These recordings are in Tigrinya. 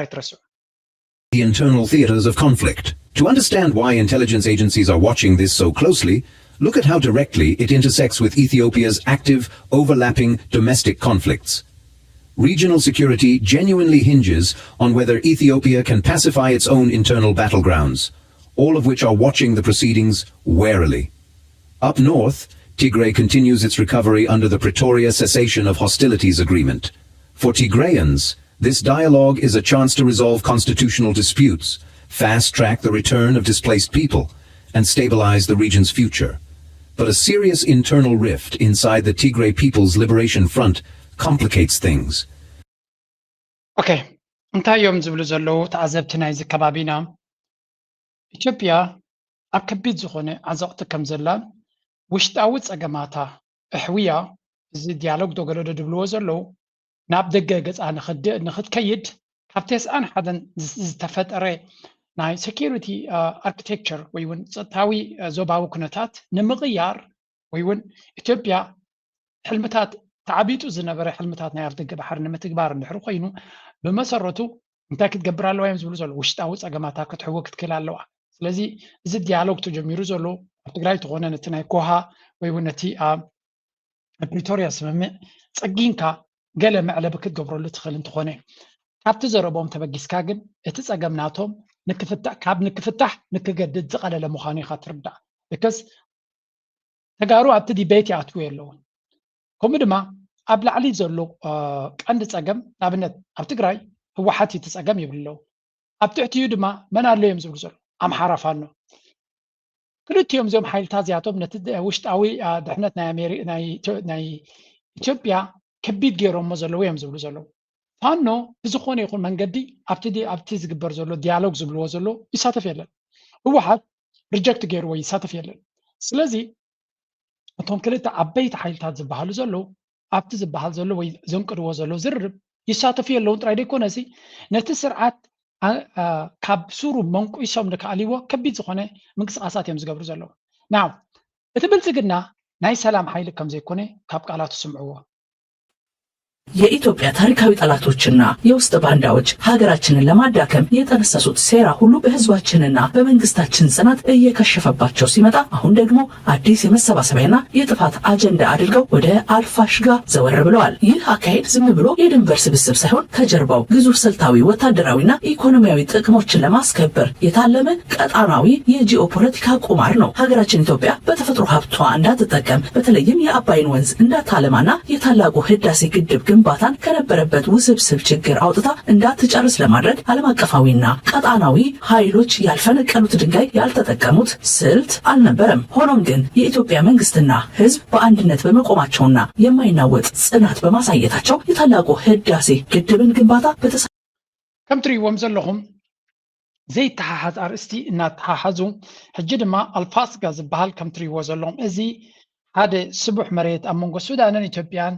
ኣይትረስዑ። The internal theaters of conflict. To understand why intelligence agencies are watching this so closely, look at how directly it intersects with Ethiopia's active, overlapping domestic conflicts. Regional security genuinely hinges on whether Ethiopia can pacify its own internal battlegrounds, all of which are watching the proceedings warily. Up north, Tigray continues its recovery under the Pretoria Cessation of Hostilities Agreement. For Tigrayans, this dialogue is a chance to resolve constitutional disputes, fast track the return of displaced people, and stabilize the region's future. But a serious internal rift inside the Tigray People's Liberation Front complicates things. ኦኬ፣ እንታይ እዮም ዝብሉ ዘለዉ ተዓዘብቲ ናይዚ ከባቢና? ኢትዮጵያ ኣብ ከቢድ ዝኾነ ዓዘቕቲ ከም ዘላን ውሽጣዊ ጸገማታ ኣሕውያ፣ እዚ ዲያሎግ ዶ ገለ ዶ ድብልዎ ዘለዉ፣ ናብ ደገ ገጻ ንኽድ- ንኽትከይድ ካብ ተስዓን ሓደን ዝ- ዝተፈጠረ ናይ ሴኪሪቲ ኣርኪቴክቸር ወይ እውን ጸጥታዊ እ፣ ዞባዊ ኩነታት ንምቕያር ወይ እውን ኢትዮጵያ ሕልምታት ተዓቢጡ ዝነበረ ሕልምታት ናይ ኣፍደገ ባሕሪ ንምትግባር እንድሕሪ ኮይኑ ብመሰረቱ እንታይ ክትገብር ኣለዋ እዮም ዝብሉ ዘሎ ውሽጣዊ ጸገማታ ክትሕወ ክትክእል ኣለዋ። ስለዚ እዚ ዲያሎግ ተጀሚሩ ዘሎ ኣብ ትግራይ ተኾነ ነቲ ናይ ኮሃ ወይ እውን ነቲ ኣብ ፕሪቶርያ ስምምዕ ጸጊንካ ገለ መዕለቢ ክትገብረሉ ትኽእል እንትኾነ ካብቲ ዘረቦም ተበጊስካ ግን እቲ ጸገም ናቶም ንክፍታሕ ካብ ንክፍታሕ ንክገድድ ዝቐለለ ምዃኑ ኢኻ ትርዳእ። ብከስ ተጋሩ ኣብቲ ዲቤት ይኣትዉ የለውን። ከምኡ ድማ ኣብ ላዕሊ ዘሎ እ፣ ቀንዲ ጸገም ንኣብነት ኣብ ትግራይ ህወሓት እቲ ጸገም ይብሉ ኣለዉ። ኣብ ትሕቲኡ ድማ መን ኣሎ እዮም ዝብሉ ዘሎ ኣምሓራ ፋኖ። ክልቲኦም እዚኦም ሓይልታት እዚኣቶም ነቲ ደ- ውሽጣዊ እ፣ ድሕነት ናይ ኣሜሪ ናይ ኢትዮ- ናይ ኢትዮጵያ ከቢድ ገይሮሞ ዘለዉ እዮም ዝብሉ ዘለዉ። ፋኖ ብዝኾነ ይኹን መንገዲ ኣብቲ ዲ- ኣብቲ ዝግበር ዘሎ ዲያሎግ ዝብልዎ ዘለዉ ይሳተፍ የለን። ህወሓት ሪጀክት ገይርዎ ይሳተፍ የለን። ስለዚ እቶም ክልተ ዓበይቲ ሓይልታት ዝበሃሉ ዘለዉ ኣብቲ ዝበሃል ዘሎ ወይ ዘንቅድዎ ዘለዉ ዝርርብ ይሳተፉ የለውን ጥራይ ደይኮነሲ ነቲ ስርዓት ኣ- ኣ- ካብ ሱሩ መንቁሶም ንክኣልይዎ ከቢድ ዝኾነ ምንቅስቃሳት እዮም ዝገብሩ ዘለዉ። ናው እቲ ብልጽግና ናይ ሰላም ሓይሊ ከም ዘይኮነ ካብ ቃላቱ ስምዕዎ። የኢትዮጵያ ታሪካዊ ጠላቶችና የውስጥ ባንዳዎች ሀገራችንን ለማዳከም የጠነሰሱት ሴራ ሁሉ በህዝባችንና በመንግስታችን ጽናት እየከሸፈባቸው ሲመጣ አሁን ደግሞ አዲስ የመሰባሰቢያና የጥፋት አጀንዳ አድርገው ወደ አልፋሽጋ ዘወር ብለዋል። ይህ አካሄድ ዝም ብሎ የድንበር ስብስብ ሳይሆን ከጀርባው ግዙፍ ስልታዊ ወታደራዊና ኢኮኖሚያዊ ጥቅሞችን ለማስከበር የታለመ ቀጣናዊ የጂኦፖለቲካ ቁማር ነው። ሀገራችን ኢትዮጵያ በተፈጥሮ ሀብቷ እንዳትጠቀም በተለይም የአባይን ወንዝ እንዳታለማና የታላቁ ህዳሴ ግድብ ግንባታን ከነበረበት ውስብስብ ችግር አውጥታ እንዳትጨርስ ለማድረግ ዓለም አቀፋዊና ቀጣናዊ ኃይሎች ያልፈነቀሉት ድንጋይ ያልተጠቀሙት ስልት አልነበረም። ሆኖም ግን የኢትዮጵያ መንግስትና ህዝብ በአንድነት በመቆማቸውና የማይናወጥ ጽናት በማሳየታቸው የታላቁ ህዳሴ ግድብን ግንባታ በተሳ ከም ትርእይዎም ዘለኹም ዘይተሓሓዝ ኣርእስቲ እናተሓሓዙ ሕጂ ድማ ኣልፋስጋ ዝበሃል ከም ትርእይዎ ዘለኹም እዚ ሓደ ስቡሕ መሬት ኣብ መንጎ ሱዳንን ኢትዮጵያን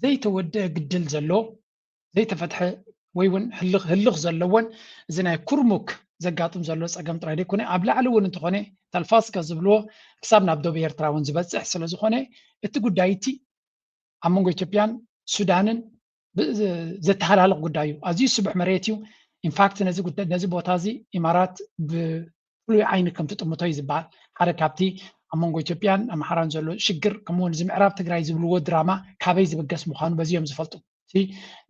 ዘይተወደአ ግድል ዘሎ ዘይተፈትሐ ወይ እውን ህልኽ ህልኽ ዘለዎን እዚ ናይ ኩርሙክ ዘጋጥም ዘሎ ፀገም ጥራይ ዘይኮነ ኣብ ላዕሊ እውን እንተኾነ ተልፋስጋ ዝብልዎ ክሳብ ናብ ደቡብ ኤርትራ እውን ዝበፅሕ ስለ ዝኾነ እቲ ጉዳይ እቲ ኣብ መንጎ ኢትዮጵያን ሱዳንን ብ- ዘተሃላልቕ ጉዳይ እዩ። ኣዝዩ ስቡሕ መሬት እዩ። ኢንፋክት ነዚ ጉዳይ ነዚ ቦታ እዚ ኢማራት ብፍሉይ ዓይኒ ከም ትጥምቶ እዩ ዝበሃል። ሓደ ካብቲ ኣብ መንጎ ኢትዮጵያን ኣምሓራን ዘሎ ሽግር ከምኡውን እዚ ምዕራብ ትግራይ ዝብልዎ ድራማ ካበይ ዝብገስ ምዃኑ በዚ እዮም ዝፈልጡ። እቲ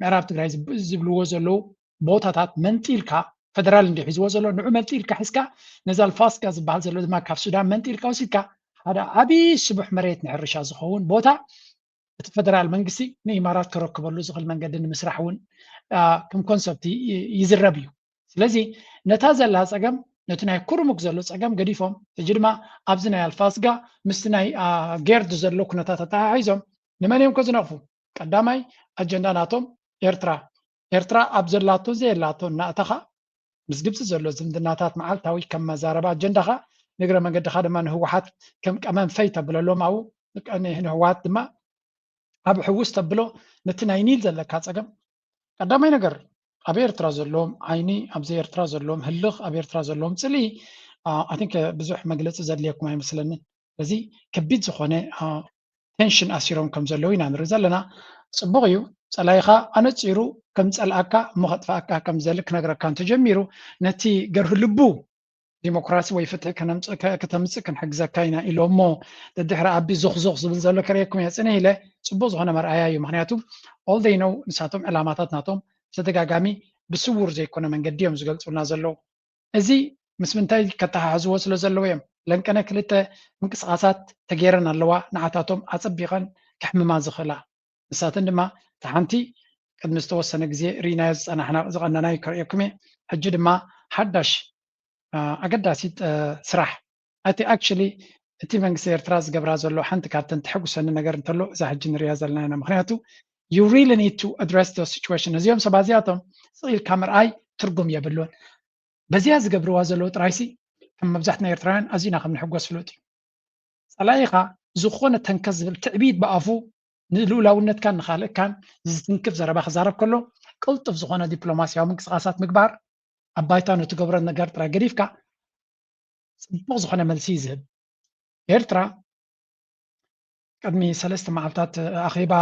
ምዕራብ ትግራይ ዝብ- ዝብልዎ ዘለዉ ቦታታት መንጢልካ ፈደራል እንዲ ሒዝዎ ዘሎ ንዑ መንጢልካ ሒዝካ ነዚ ኣልፋስጋ ዝበሃል ዘሎ ድማ ካብ ሱዳን መንጢልካ ወሲድካ ሓደ ዓብዪ ስቡሕ መሬት ንሕርሻ ዝኸውን ቦታ እቲ ፈደራል መንግስቲ ንኢማራት ከረክበሉ ዝኽእል መንገዲ ንምስራሕ እውን ከም ኮንሰፕት ይዝረብ እዩ። ስለዚ ነታ ዘላ ፀገም ነቲ ናይ ኩርሙክ ዘሎ ፀገም ገዲፎም ሕጂ ድማ ኣብዚ ናይ ኣልፋስጋ ምስቲ ናይ ጌርድ ዘሎ ኩነታት ኣተሓሒዞም ንመን እዮም ከዝነቕፉ? ቀዳማይ ኣጀንዳ ናቶም ኤርትራ ኤርትራ ኣብ ዘላቶ ዘየላቶ እናእተኻ ምስ ግብፂ ዘሎ ዝምድናታት መዓልታዊ ከም መዛረባ ኣጀንዳኻ ንግረ መንገድኻ ድማ ንህወሓት ከም ቀመም ፈይ ተብለሎም ኣብኡ ንህወሓት ድማ ኣብ ሕውስ ተብሎ ነቲ ናይ ኒል ዘለካ ፀገም ቀዳማይ ነገር ኣብ ኤርትራ ዘለዎም ዓይኒ ኣብዚ ኤርትራ ዘለዎም ህልኽ ኣብ ኤርትራ ዘለዎም ፅልኢ ኣይ ቲንክ ብዙሕ መግለፂ ዘድልየኩም ኣይመስለንን። ስለዚ ከቢድ ዝኾነ ቴንሽን ኣሲሮም ከም ዘለዉ ኢና ንርኢ ዘለና። ፅቡቕ እዩ። ጸላኢኻ ኣነጺሩ ከም ጸልኣካ እሞ ከጥፍኣካ ከም ዝደሊ ክነግረካ እንተጀሚሩ፣ ነቲ ገርህ ልቡ ዲሞክራሲ ወይ ፍትሒ ከተምጽእ ክንሕግዘካ ኢና ኢሎ እሞ፣ ደድሕሪ ኣቢ ዞኽዞኽ ዝብል ዘሎ ከርእየኩም እየ ጽንሕ ኢለ። ጽቡቕ ዝኾነ መርኣያ እዩ። ምክንያቱ all they know ንሳቶም ዕላማታት ናቶም ብተደጋጋሚ ብስውር ዘይኮነ መንገዲ እዮም ዝገልጹልና ዘለዉ። እዚ ምስ ምንታይ ከተሓሕዝዎ ስለ ዘለዉ እዮም። ለንቀነ ክልተ ምንቅስቓሳት ተገይረን ኣለዋ፣ ንዓታቶም ኣጸቢቐን ከሕምማ ዝኽእላ። ንሳተን ድማ እታ ሓንቲ ቅድሚ ዝተወሰነ ግዜ ርኢናዮ ዝጸናሕና ዝቐነናዮ ከርእየኩም እየ። ሕጂ ድማ ሓዳሽ ኣገዳሲት ስራሕ እቲ actually እቲ መንግስቲ ኤርትራ ዝገብራ ዘሎ ሓንቲ ካብተን ተሐጉሰኒ ነገር እንተሎ እዛ ሕጂ ንሪያ ዘለና ኢና። ምክንያቱ you really need to address the situation። እዚኦም ሰባት እዚኣቶም ስቕ ኢልካ ምርኣይ ትርጉም የብሉን። በዚኣ ዝገብርዋ ዘለዉ ጥራይሲ ከም መብዛሕትና ኤርትራውያን ኣዚና ከም ንሕጎስ ፍሉጥ እዩ። ጸላኢኻ ዝኾነ ተንከስ ዝብል ትዕቢት ብኣፉ ንልኡላውነትካን ንኻልእካን ዝትንክፍ ዘረባ ክዛረብ ከሎ ቅልጡፍ ዝኾነ ዲፕሎማስያዊ ምንቅስቓሳት ምግባር ኣብ ባይታ ንትገብሮ ነገር ጥራይ ገዲፍካ ጽቡቕ ዝኾነ መልሲ እዩ ዝህብ። ኤርትራ ቅድሚ ሰለስተ መዓልታት ኣኼባ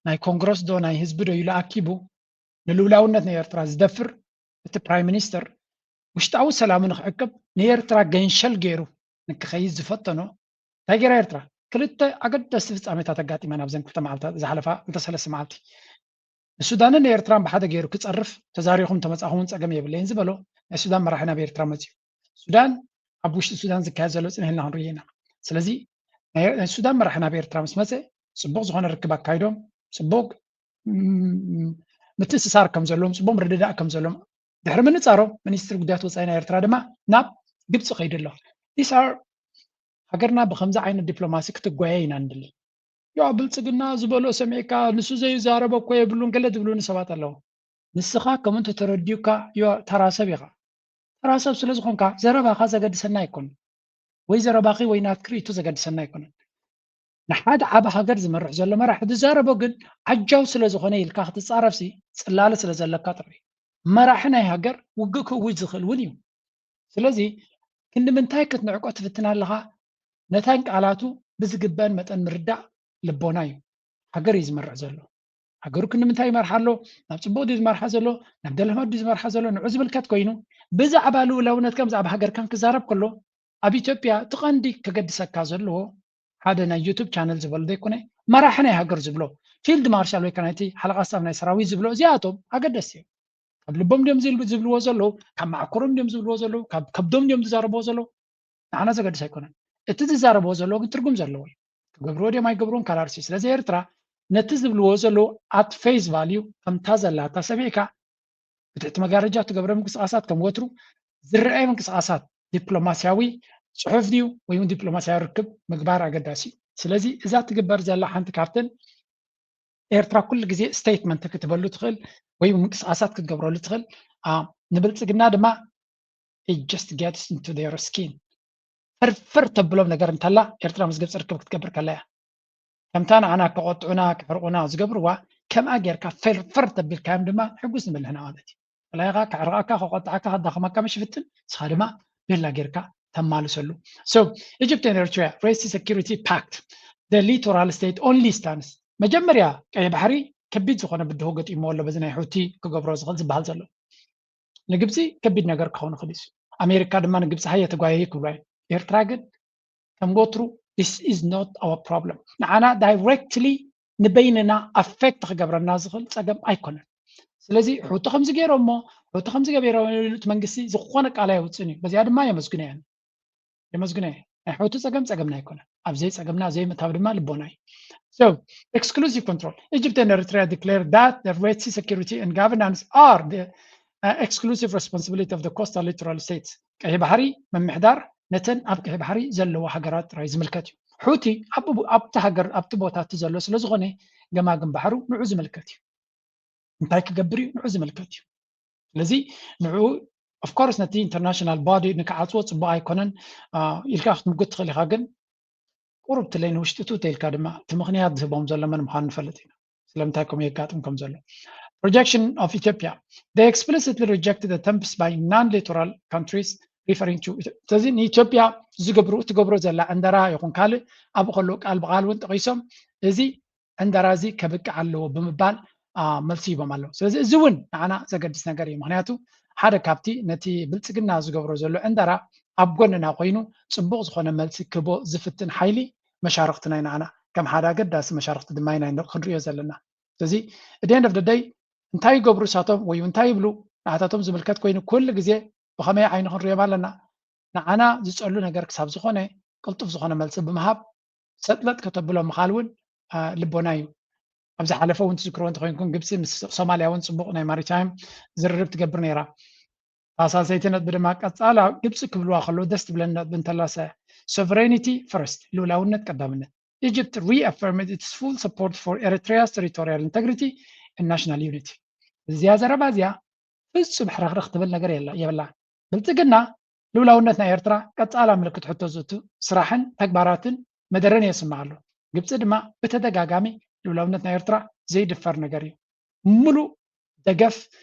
ናይ ኮንግረስ ዶ ናይ ህዝቢ ዶ ኢሉ ኣኪቡ ንልኡላውነት ናይ ኤርትራ ዝደፍር እቲ ፕራይም ሚኒስተር ውሽጣዊ ሰላሙ ንክዕቅብ ንኤርትራ ገንሸል ገይሩ ንክኸይድ ዝፈተኖ እንታይ ገይራ ኤርትራ? ክልተ ኣገደስቲ ፍጻሜታት ኣጋጢመን ኣብዘን ክልተ መዓልታት ዝሓለፋ ክልተ ሰለስተ መዓልቲ። ንሱዳንን ኤርትራን ብሓደ ገይሩ ክጸርፍ ተዛሪኹም ተመጻኹምን ጸገም የብለይን ዝበሎ ናይ ሱዳን መራሒ ናብ ኤርትራ መጺኡ። ሱዳን ኣብ ውሽጢ ሱዳን ዝካየድ ዘሎ ጽንሕ ኢልና ክንርኢ ኢና። ስለዚ ናይ ሱዳን መራሒ ናብ ኤርትራ ምስ መጸ ጽቡቕ ዝኾነ ርክብ ኣካይዶም ጽቡቕ ምትእስሳር ከም ዘለዎም ጽቡቕ ምርድዳእ ከም ዘለዎም ድሕሪ ምንጻሮም ሚኒስትሪ ጉዳያት ወጻኢ ናይ ኤርትራ ድማ ናብ ግብፂ ከይዱ ኣሎ። These are ሃገርና ብከምዚ ዓይነት ዲፕሎማሲ ክትጓየ ኢና ንድሊ። ያ ብልፅግና ዝበሎ ሰሚዕካ ንሱ ዘይዛረበ እኮ የብሉን ገለ ዝብሉኒ ሰባት ኣለዉ። ንስኻ ከም እንተተረዲዩካ ዮ ተራ ሰብ ኢኻ። ተራ ሰብ ስለ ዝኾንካ ዘረባኻ ዘገድሰና ኣይኮን ወይ ዘረባኺ ወይ ናትኪ ርእይቶ ዘገድሰና ኣይኮነን። ንሓደ ዓቢ ሃገር ዝመርሕ ዘሎ መራሒ ዝዛረቦ ግን ዓጃው ስለ ዝኾነ ኢልካ ክትጻረፍሲ ጽላለ ስለ ዘለካ ጥራይ። መራሒ ናይ ሃገር ውግእ ክእውጅ ዝኽእል እውን እዩ። ስለዚ ክንዲ ምንታይ ክትንዕቆ ትፍትን ኣለኻ? ነታን ቃላቱ ብዝግበአን መጠን ምርዳእ ልቦና እዩ። ሃገር እዩ ዝመርሕ ዘሎ። ሃገሩ ክንዲ ምንታይ ይመርሓ ኣሎ? ናብ ጽቡቕ ድዩ ዝመርሓ ዘሎ? ናብ ደለማት ድዩ ዝመርሓ ዘሎ? ንዑ ዝምልከት ኮይኑ ብዛዕባ ልኡላውነትካን ብዛዕባ ሃገርካን ክዛረብ ከሎ ኣብ ኢትዮጵያ እቲ ቀንዲ ከገድሰካ ዘለዎ ሓደ ናይ ዩቱብ ቻነል ዝበሎ ዘይኮነ መራሒ ናይ ሃገር ዝብሎ ፊልድ ማርሻል ወይ ከ ናይቲ ሓለቓ ስታፍ ናይ ሰራዊት ዝብሎ እዚኣቶም ኣገደስቲ እዮም። ካብ ልቦም ድዮም ዝብል- ዝብልዎ ዘለዉ፣ ካብ ማዕኮሮም ድዮም ዝብልዎ ዘለዉ፣ ካብ ከብዶም ድዮም ዝዛረብዎ ዘለዉ ንዓና ዘገድስ ኣይኮነን። እቲ ዝዛረብዎ ዘለዉ ግን ትርጉም ዘለዎ እዩ። ክገብርዎ ድዮም ኣይገብርዎን ካልኣርሲ። ስለዚ ኤርትራ ነቲ ዝብልዎ ዘለዉ ኣት ፌስ ቫልዩ ከምታ ዘላታ ሰሚዕካ ብትሕቲ መጋረጃ እትገብረ ምንቅስቃሳት ከም ወትሩ ዝረኣየ ምንቅስቃሳት ዲፕሎማስያዊ ጽሑፍ ድዩ ወይ እውን ዲፕሎማስያዊ ርክብ ምግባር ኣገዳሲ እዩ። ስለዚ እዛ ትግበር ዘላ ሓንቲ ካብተን ኤርትራ ኩሉ ግዜ ስቴትመንት ክትበሉ ትኽእል ወይ ምንቅስቃሳት ክትገብረሉ ትኽእል። ንብልጽግና ድማ it just gets into their skin። ፈርፈር ተብሎም ነገር እንተላ ኤርትራ ምስ ግብፂ ርክብ ክትገብር ከላ እያ። ከምታ ንዓና ከቆጥዑና ክሕርቁና ዝገብርዋ ከምኣ ጌርካ ፈርፈር ተቢልካዮም ድማ ሕጉስ ንብል ንሕና ማለት እዩ። ጸላኢኻ ከሕርቐካ ከቆጥዓካ ከዳኽመካ ምሽ ይፍትን ንስኻ ድማ ቤላ ጌርካ ተማልሰሉ። So Egypt and Eritrea Red Sea Security Pact, the littoral state only stance። መጀመርያ ቀይሕ ባሕሪ ከቢድ ዝኾነ ብድሆ ገጢሞ ኣሎ በዚ ናይ ሑቲ ክገብሮ ዝኽእል ዝበሃል ዘሎ ንግብፂ ከቢድ ነገር ክኸውን ይኽእል እዩ። ኣሜሪካ ድማ ንግብፂ ሃየ ተጓየዪ ክብሎ እዩ። ኤርትራ ግን ከም ወትሩ this is not our problem። ንዓና ዳይሬክትሊ ንበይንና ኣፌክት ክገብረና ዝኽእል ፀገም ኣይኮነን። ስለዚ ሑቲ ከምዚ ገይሮሞ ሑቲ ከምዚ ገቢሮሞ ኢሉ እቲ መንግስቲ ዝኾነ ቃል ኣይወፅእን እዩ። በዚኣ ድማ የመስግኖ እየ። የመስግኖ እየ። ናይ ሑቲ ፀገም ፀገምና ኣይኮነን። ኣብ ዘይፀገምና ዘይምእታው ድማ ልቦና እዩ። So exclusive control. Egypt and Eritrea declare that the Red Sea security and governance are the uh, exclusive responsibility of the coastal littoral states. ቀይሕ ባሕሪ ምምሕዳር ነተን ኣብ ቀይሕ ባሕሪ ዘለዋ ሃገራት ጥራይ ዝምልከት እዩ። ሑቲ ኣብቲ ሃገር ኣብቲ ቦታ እቲ ዘሎ ስለ ዝኾነ ገማግም ባሕሩ ንዑ ዝምልከት እዩ። እንታይ ክገብር እዩ ንዑ ዝምልከት እዩ። ስለዚ ንዑ of course ነቲ ኢንተርናሽናል ቦዲ ንክዓፅዎ ፅቡቅ ኣይኮነን ኢልካ ክትምጉት ትኽእል ኢኻ። ግን ቁሩብ ትለይ ንውሽጢ ቱ ተይልካ ድማ እቲ ምኽንያት ዝህቦም ዘሎ መን ምዃኑ ንፈልጥ ኢና። ስለምንታይ ከምኡ የጋጥም ከም ዘሎ። Projection of Ethiopia. They explicitly rejected attempts by non-littoral countries referring to ስለዚ ንኢትዮጵያ ዝገብሩ ትገብሮ ዘላ ዕንደራ ይኹን ካልእ ኣብኡ ከለዉ ቃል ብቃል እውን ጠቒሶም እዚ ዕንደራ እዚ ከብቅዕ ኣለዎ ብምባል መልሲ ሂቦም ኣለዉ። ስለዚ እዚ እውን ንዓና ዘገድስ ነገር እዩ። ምክንያቱ ሓደ ካብቲ ነቲ ብልፅግና ዝገብሮ ዘሎ ዕንደራ ኣብ ጎንና ኮይኑ ፅቡቕ ዝኾነ መልሲ ክቦ ዝፍትን ሓይሊ መሻርክትና ንዓና ከም ሓደ ኣገዳሲ መሻርክቲ ድማ ኢና ክንሪኦ ዘለና። ስለዚ ደይ እንታይ ይገብሩ እሳቶም ወይ እንታይ ይብሉ ንዓታቶም ዝምልከት ኮይኑ ኩሉ ግዜ ብኸመይ ዓይኒ ክንሪኦም ኣለና። ንዓና ዝፀሉ ነገር ክሳብ ዝኾነ ቅልጡፍ ዝኾነ መልሲ ብምሃብ ሰጥለጥ ከተብሎ ምኻል እውን ልቦና እዩ። ኣብ ዝሓለፈ እውን ትዝክርዎ እንተኮይንኩም ግብፂ ምስ ሶማልያ እውን ፅቡቕ ናይ ማሪታይም ዝርርብ ትገብር ነይራ። ሳልሰይቲ ነጥቢ ድማ ቀፃላ ግብፂ ክብልዋ ከለዉ ደስ ትብለኒ ነጥቢ እንተላሰ sovereignty first፣ ልኡላውነት ቀዳምነት። Egypt reaffirmed its full support for Eritrea's territorial integrity and national unity። እዚያ ዘረባ እዚኣ ፍጹም ሕርኽርኽ ትብል ነገር የብላ። ብልጽግና ልኡላውነት ናይ ኤርትራ ቀጻላ ምልክት ሕቶ ዘእቱ ስራሕን ተግባራትን መደረን የስምዕ ኣሎ። ግብጺ ድማ ብተደጋጋሚ ልኡላውነት ናይ ኤርትራ ዘይድፈር ነገር እዩ። ምሉእ ደገፍ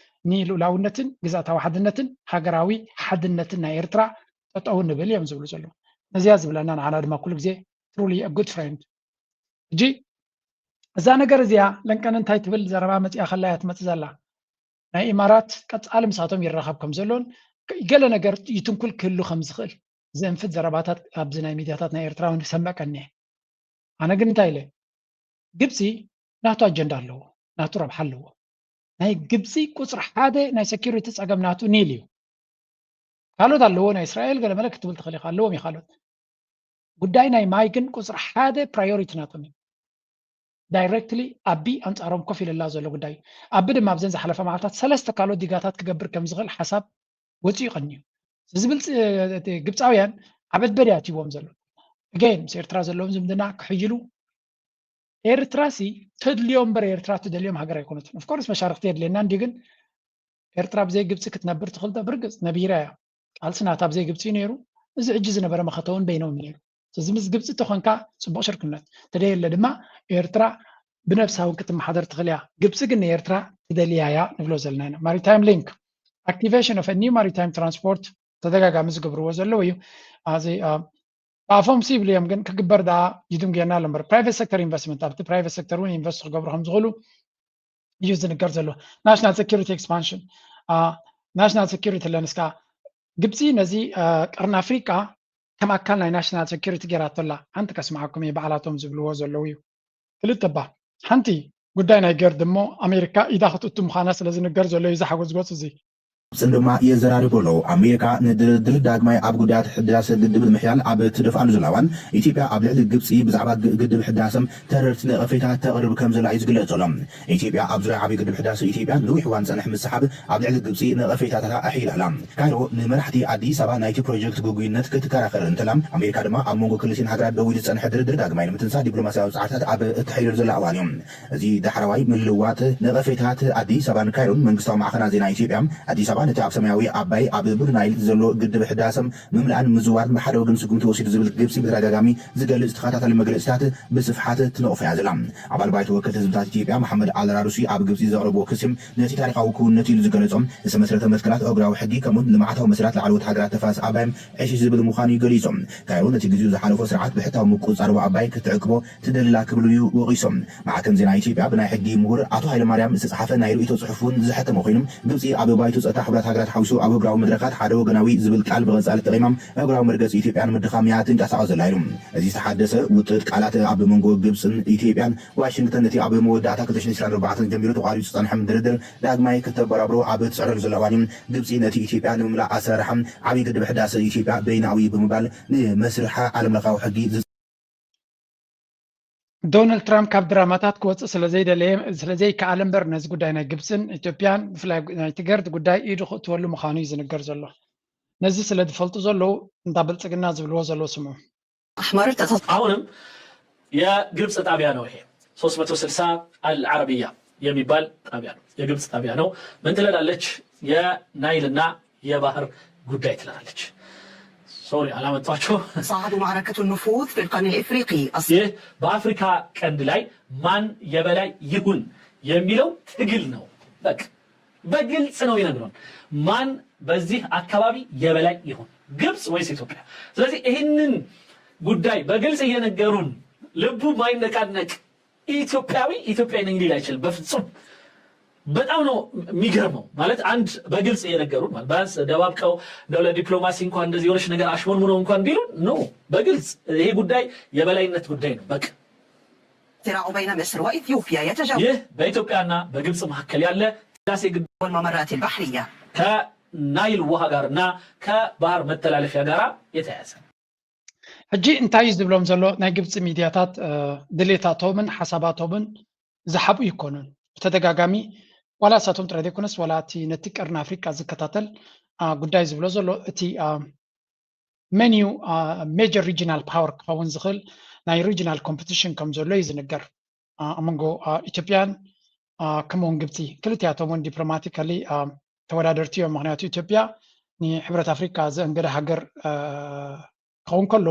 ንልኡላውነትን ግዝኣታዊ ሓድነትን ሃገራዊ ሓድነትን ናይ ኤርትራ ጠጠው ንብል እዮም ዝብሉ ዘለዉ። ነዚያ ዝብለና ንዓና ድማ ኩሉ ግዜ truly a good friend። ሕጂ እዛ ነገር እዚኣ ለንቀን እንታይ ትብል ዘረባ መፂኣ ከላ እያ ትመፅእ ዘላ። ናይ ኢማራት ቀፃሊ ምሳቶም ይራኸብ ከም ዘሎን ገለ ነገር ይትንኩል ክህሉ ከም ዝኽእል ዘንፍት ዘረባታት ኣብዚ ናይ ሚድያታት ናይ ኤርትራ እውን ይሰምዕ ቀኒየ። ኣነ ግን እንታይ ኢለ፣ ግብፂ ናቱ ኣጀንዳ ኣለዎ፣ ናቱ ረብሓ ኣለዎ። ናይ ግብፂ ቁፅሪ ሓደ ናይ security ፀገም ናቱ ኒል እዩ። ካልኦት ኣለዎ፣ ናይ እስራኤል ገለመለ ክትብል ትኽእል ኢኻ፣ ኣለዎም እዩ ካልኦት። ጉዳይ ናይ ማይ ግን ቁፅሪ ሓደ priority ናቶም እዩ። Directly ኣቢ ኣንፃሮም ኮፍ ኢለላ ዘሎ ጉዳይ እዩ። ኣቢ ድማ ኣብዘን ዝሓለፈ መዓልታት ሰለስተ ካልኦት ዲጋታት ክገብር ከም ዝኽእል ሓሳብ ወፂኡ ቀኒዩ። እዚ ዝብል ግብፃውያን ኣብ ዕድበድ እያ ኣትይዎም ዘሎ። Again ምስ ኤርትራ ዘለዎም ዝምድና ክሕይሉ ኤርትራ ሲ ተድልዮ እምበር ኤርትራ ትደልዮም ሃገር ኣይኮነትን። Of course መሻርክቲ የድልየና እንዲ ግን ኤርትራ ብዘይ ግብፂ ክትነብር ትኽእል ዶ? ብርግፅ ነቢራ እያ። ቃልሲ ናታ ብዘይ ግብፂ እዩ ነይሩ። እዚ ሕጂ ዝነበረ መኸተ እውን በይኖም እዩ ነይሩ። እዚ ምስ ግብፂ ተኾንካ ፅቡቕ ሽርክነት፣ ተደየለ ድማ ኤርትራ ብነብሳ እውን ክትመሓደር ትኽእል እያ። ግብፂ ግን ንኤርትራ ትደልያ እያ ንብሎ ዘለና ኢና። Maritime link activation of a new maritime transport ተደጋጋሚ ዝገብርዎ ዘለዉ እዩ። ኣዚ ብኣፎም ሲ ይብሉ እዮም ግን ክግበር ደኣ ይድንጉየና ኣሎ እምበር private sector investment ኣብቲ private sector እውን ኢንቨስት ክገብሩ ከም ዝኽእሉ እዩ ዝንገር ዘሎ። National security expansion፣ national security ኣለንስካ ግብፂ ነዚ ቀርኒ ኣፍሪቃ ከም ኣካል ናይ national security ገይራቶ ኣላ። ሓንቲ ከስምዓኩም እየ ባዕላቶም ዝብልዎ ዘለዉ እዩ። ክልተ እባ ሓንቲ ጉዳይ ናይ ገርድ እሞ ኣሜሪካ ኢዳ ክትእቱ ምዃና ስለ ዝንገር ዘሎ እዩ ዝሓጎስ ገፁ እዚ። ግብፅን ድማ የዘራርቡ ኣለዉ። ኣሜሪካ ንድርድር ዳግማይ ኣብ ጉዳያት ሕዳሰ ግድብ ንምሕያል ኣብ ትደፍኣሉ ዘላ እዋን ኢትዮጵያ ኣብ ልዕሊ ግብፂ ብዛዕባ ግድብ ሕዳሰ ተረርቲ ነቐፌታ ተቕርብ ከም ዘላ እዩ ዝግለፅ ዘሎ። ኢትዮጵያ ኣብ ዙርያ ዓብዪ ግድብ ሕዳሰ ኢትዮጵያ ነዊሕ እዋን ዝፀንሕ ምስሓብ ኣብ ልዕሊ ግብፂ ነቐፌታታታ ኣሕይላ ኣላ። ካይሮ ንመራሕቲ ኣዲስ ኣበባ ናይቲ ፕሮጀክት ግጉይነት ክትከራኸር እንተላ ኣሜሪካ ድማ ኣብ መንጎ ክልቲን ሃገራት ደው ኢሉ ዝፀንሐ ድርድር ዳግማይ ንምትንሳእ ዲፕሎማሲያዊ ፃዕርታት ኣብ እተካይደሉ ዘላ እዋን እዩ። እዚ ዳሕረዋይ ምልውዋጥ ነቐፌታት ኣዲስ ኣበባን ካይሮን መንግስታዊ ማዕኸናት ዜና ኢትዮጵያ ኣዲስ ኣበባ ነቲ ኣብ ሰማያዊ ኣባይ ኣብ ብሉ ናይል ዘሎ ግድብ ሕዳሰ ምምላእን ምዝዋርን ብሓደ ወገን ስጉምቲ ወሲዱ ዝብል ግብፂ ብተደጋጋሚ ዝገልፅ ተኸታታሊ መግለፅታት ብስፍሓት ትነቕፎ እያ ዘላ። ኣባል ባይቶ ወከልቲ ህዝብታት ኢትዮጵያ መሓመድ ኣልራሩሲ ኣብ ግብፂ ዘቕረብዎ ክሲ ነቲ ታሪኻዊ ክውንነት ኢሉ ዝገለፆ ዝተመስረተ መትከላት ኣህጉራዊ ሕጊ ከምኡውን ልምዓታዊ መሰላት ላዕለዎት ሃገራት ተፋሰስ ኣባይ ዕሽሽ ዝብል ምዃኑ እዩ ገሊፆ። ካይሮ ነቲ ግዜኡ ዝሓለፎ ስርዓት ብሕታዊ ምቁፅፃር ኣባይ ክትዕቅቦ ትደልላ ክብሉ እዩ ወቒሶም። ማዕከን ዜና ኢትዮጵያ ብናይ ሕጊ ምሁር ኣቶ ሃይለማርያም ዝተፅሓፈ ናይ ርእይቶ ፅሑፍ እውን ዝሐተመ ኮይኑ ግብፂ ኣብ ባይቶ ፀጥታ ሕቡራት ሃገራት ሓዊሱ ኣብ ኣህጉራዊ መድረኻት ሓደ ወገናዊ ዝብል ቃል ብቐፃሊ ተጠቒማ ኣህጉራዊ መርገፂ ኢትዮጵያ ንምድኻም እያ ትንቀሳቐስ ዘላ ኢሉ። እዚ ዝተሓደሰ ውጥጥ ቃላት ኣብ መንጎ ግብፅን ኢትዮጵያን ዋሽንግተን ነቲ ኣብ መወዳእታ ክልተ ሽሕን ዕስራን ኣርባዕተን ጀሚሩ ተቋሪፁ ዝፀንሐ ድርድር ዳግማይ ክተበራብሮ ኣብ ትፅዕረሉ ዘላ እዋን እዩ። ግብፂ ነቲ ኢትዮጵያ ንምምላእ ኣሰራርሓ ዓብዪ ግድብ ሕዳሰ ኢትዮጵያ በይናዊ ብምባል ንመስርሕ ዓለምለኻዊ ሕጊ ዶናልድ ትራምፕ ካብ ድራማታት ክወፅእ ስለዘይደለየ ስለዘይከኣለ እምበር ነዚ ጉዳይ ናይ ግብፅን ኢትዮጵያን ብፍላይ ናይቲ ገርድ ጉዳይ ኢዱ ክእትወሉ ምዃኑ እዩ ዝንገር ዘሎ። ነዚ ስለ ዝፈልጡ ዘለዉ እንዳ ብልፅግና ዝብልዎ ዘለዉ ስምዑ። አሁንም የግብፅ ጣቢያ ነው ይሄ ሶስት መቶ ስልሳ አልዓረብያ የሚባል ጣቢያ ነው። የግብፅ ጣቢያ ነው። ምን ትለናለች? የናይልና የባህር ጉዳይ ትለናለች። ሶሪ አላመጣቸው። صاعدوا معركة النفوذ في القرن الإفريقي. ይህ በአፍሪካ ቀንድ ላይ ማን የበላይ ይሁን የሚለው ትግል ነው። በቃ በግልጽ ነው ይነግሩን ማን በዚህ አካባቢ የበላይ ይሁን፣ ግብጽ ወይስ ኢትዮጵያ? ስለዚህ ይህንን ጉዳይ በግልጽ እየነገሩን ልቡ ማይነቃነቅ ኢትዮጵያዊ ኢትዮጵያ ነኝ ሊል አይችልም በፍጹም። በጣም ነው የሚገርመው። ማለት አንድ በግልጽ እየነገሩን ማለት ቢያንስ ደባብቀው እንደው ለዲፕሎማሲ እንኳን እንደዚህ የሆነች ነገር አሽሞንሙነው እንኳን ቢሉን፣ no፣ በግልጽ ይሄ ጉዳይ የበላይነት ጉዳይ ነው። በቃ الصراع بين مصر وإثيوبيا يتجاوز ይህ በኢትዮጵያና በግብጽ መካከል ያለ ህዳሴ ግድብ والممرات البحرية ከናይል ውሃ ጋርና ከባህር መተላለፊያ ጋር የተያያዘ ነው። ሕጂ እንታይ እዩ ዝብሎም ዘሎ? ናይ ግብፂ ሚድያታት ድሌታቶምን ሓሳባቶምን ዝሓቡ ይኮኑን። ብተደጋጋሚ ዋላ እሳቶም ጥራይ ዘይኮነስ ዋላ እቲ ነቲ ቀርኒ ኣፍሪቃ ዝከታተል ጉዳይ ዝብሎ ዘሎ እቲ መን እዩ ሜጀር ሪጂናል ፓወር ክኸውን ዝኽእል ናይ ሪጂናል ኮምፒቲሽን ከም ዘሎ እዩ ዝንገር ኣብ መንጎ ኢትዮጵያን ከምኡውን ግብፂ። ክልቲኣቶም እውን ዲፕሎማቲካሊ ተወዳደርቲ እዮም። ምክንያቱ ኢትዮጵያ ንሕብረት ኣፍሪካ ዘእንገደ ሃገር ክኸውን ከሎ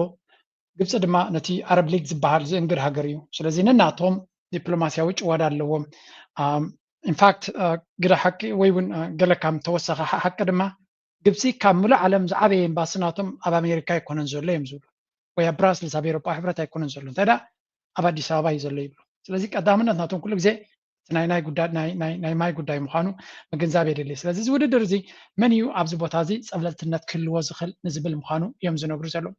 ግብፂ ድማ ነቲ ኣረብ ሊግ ዝበሃል ዝእንግድ ሃገር እዩ። ስለዚ ነናቶም ዲፕሎማሲያዊ ጭዋዳ ኣለዎም። ኢንፋክት ግደ ሓቂ ወይ እውን ገለ ካብ ተወሰኸ ሓቂ ድማ ግብፂ ካብ ምሉእ ዓለም ዝዓበየ ኤምባሲ ናቶም ኣብ ኣሜሪካ ኣይኮነን ዘሎ እዮም ዝብሉ፣ ወይ ኣብ ብራስልስ ኣብ ኤሮጳ ሕብረት ኣይኮነን ዘሎ፣ እንታይ ደኣ ኣብ ኣዲስ ኣበባ እዩ ዘሎ ይብሉ። ስለዚ ቀዳምነት ናቶም ኩሉ ግዜ እቲ ናይ ናይ ጉዳይ ናይ ናይ ናይ ማይ ጉዳይ ምዃኑ ምግንዛብ የድሊ። ስለዚ እዚ ውድድር እዚ መን እዩ ኣብዚ ቦታ እዚ ፀብለልትነት ክህልዎ ዝኽእል ንዝብል ምዃኑ እዮም ዝነግሩ ዘለዉ።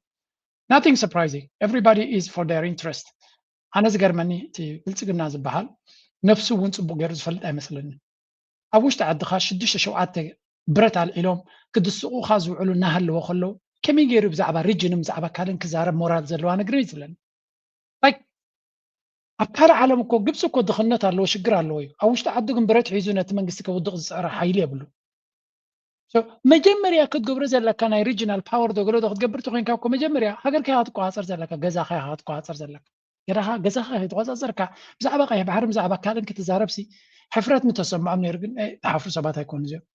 Nothing surprising, everybody is for their interest። ኣነ ዝገርመኒ እቲ ብልፅግና ዝበሃል ነብሱ እውን ፅቡቅ ገይሩ ዝፈልጥ ኣይመስለንን። ኣብ ውሽጢ ዓድኻ ሽዱሽተ ሸውዓተ ብረት ኣልዒሎም ክድስቑኻ ዝውዕሉ እናሃለዎ ከለዉ ከመይ ገይሩ ብዛዕባ ሪጅንን ብዛዕባ ካልእን ክዛረብ ሞራል ዘለዋ ነግርም ይዝብለኒ። Like ኣብ ካልእ ዓለም እኮ ግብፂ እኮ ድኽነት ኣለዎ ሽግር ኣለዎ እዩ። ኣብ ውሽጢ ዓዱ ግን ብረት ሒዙ ነቲ መንግስቲ ከውድቕ ዝፅዕረ ሓይሊ የብሉ። So መጀመርያ ክትገብሮ ዘለካ ናይ ሪጅናል ፓወር ዶ ገለ ዶ ክትገብር ተኮይንካ እኮ መጀመርያ ሃገርካ ኢኻ ክትቆፃፀር ዘለካ፣ ገዛኻ ኢኻ ክትቆፃፀር ዘለካ። ገዳኻ ገዛኻ ከይተቆፃፀርካ ብዛዕባ ቀይሕ ባሕርን ብዛዕባ ካልእን ክትዛረብሲ ሕፍረት ምተሰምዖም ነይሩ፣ ግን እ፣ ዝሓፍሩ ሰባት ኣይኮኑ እዚኦም።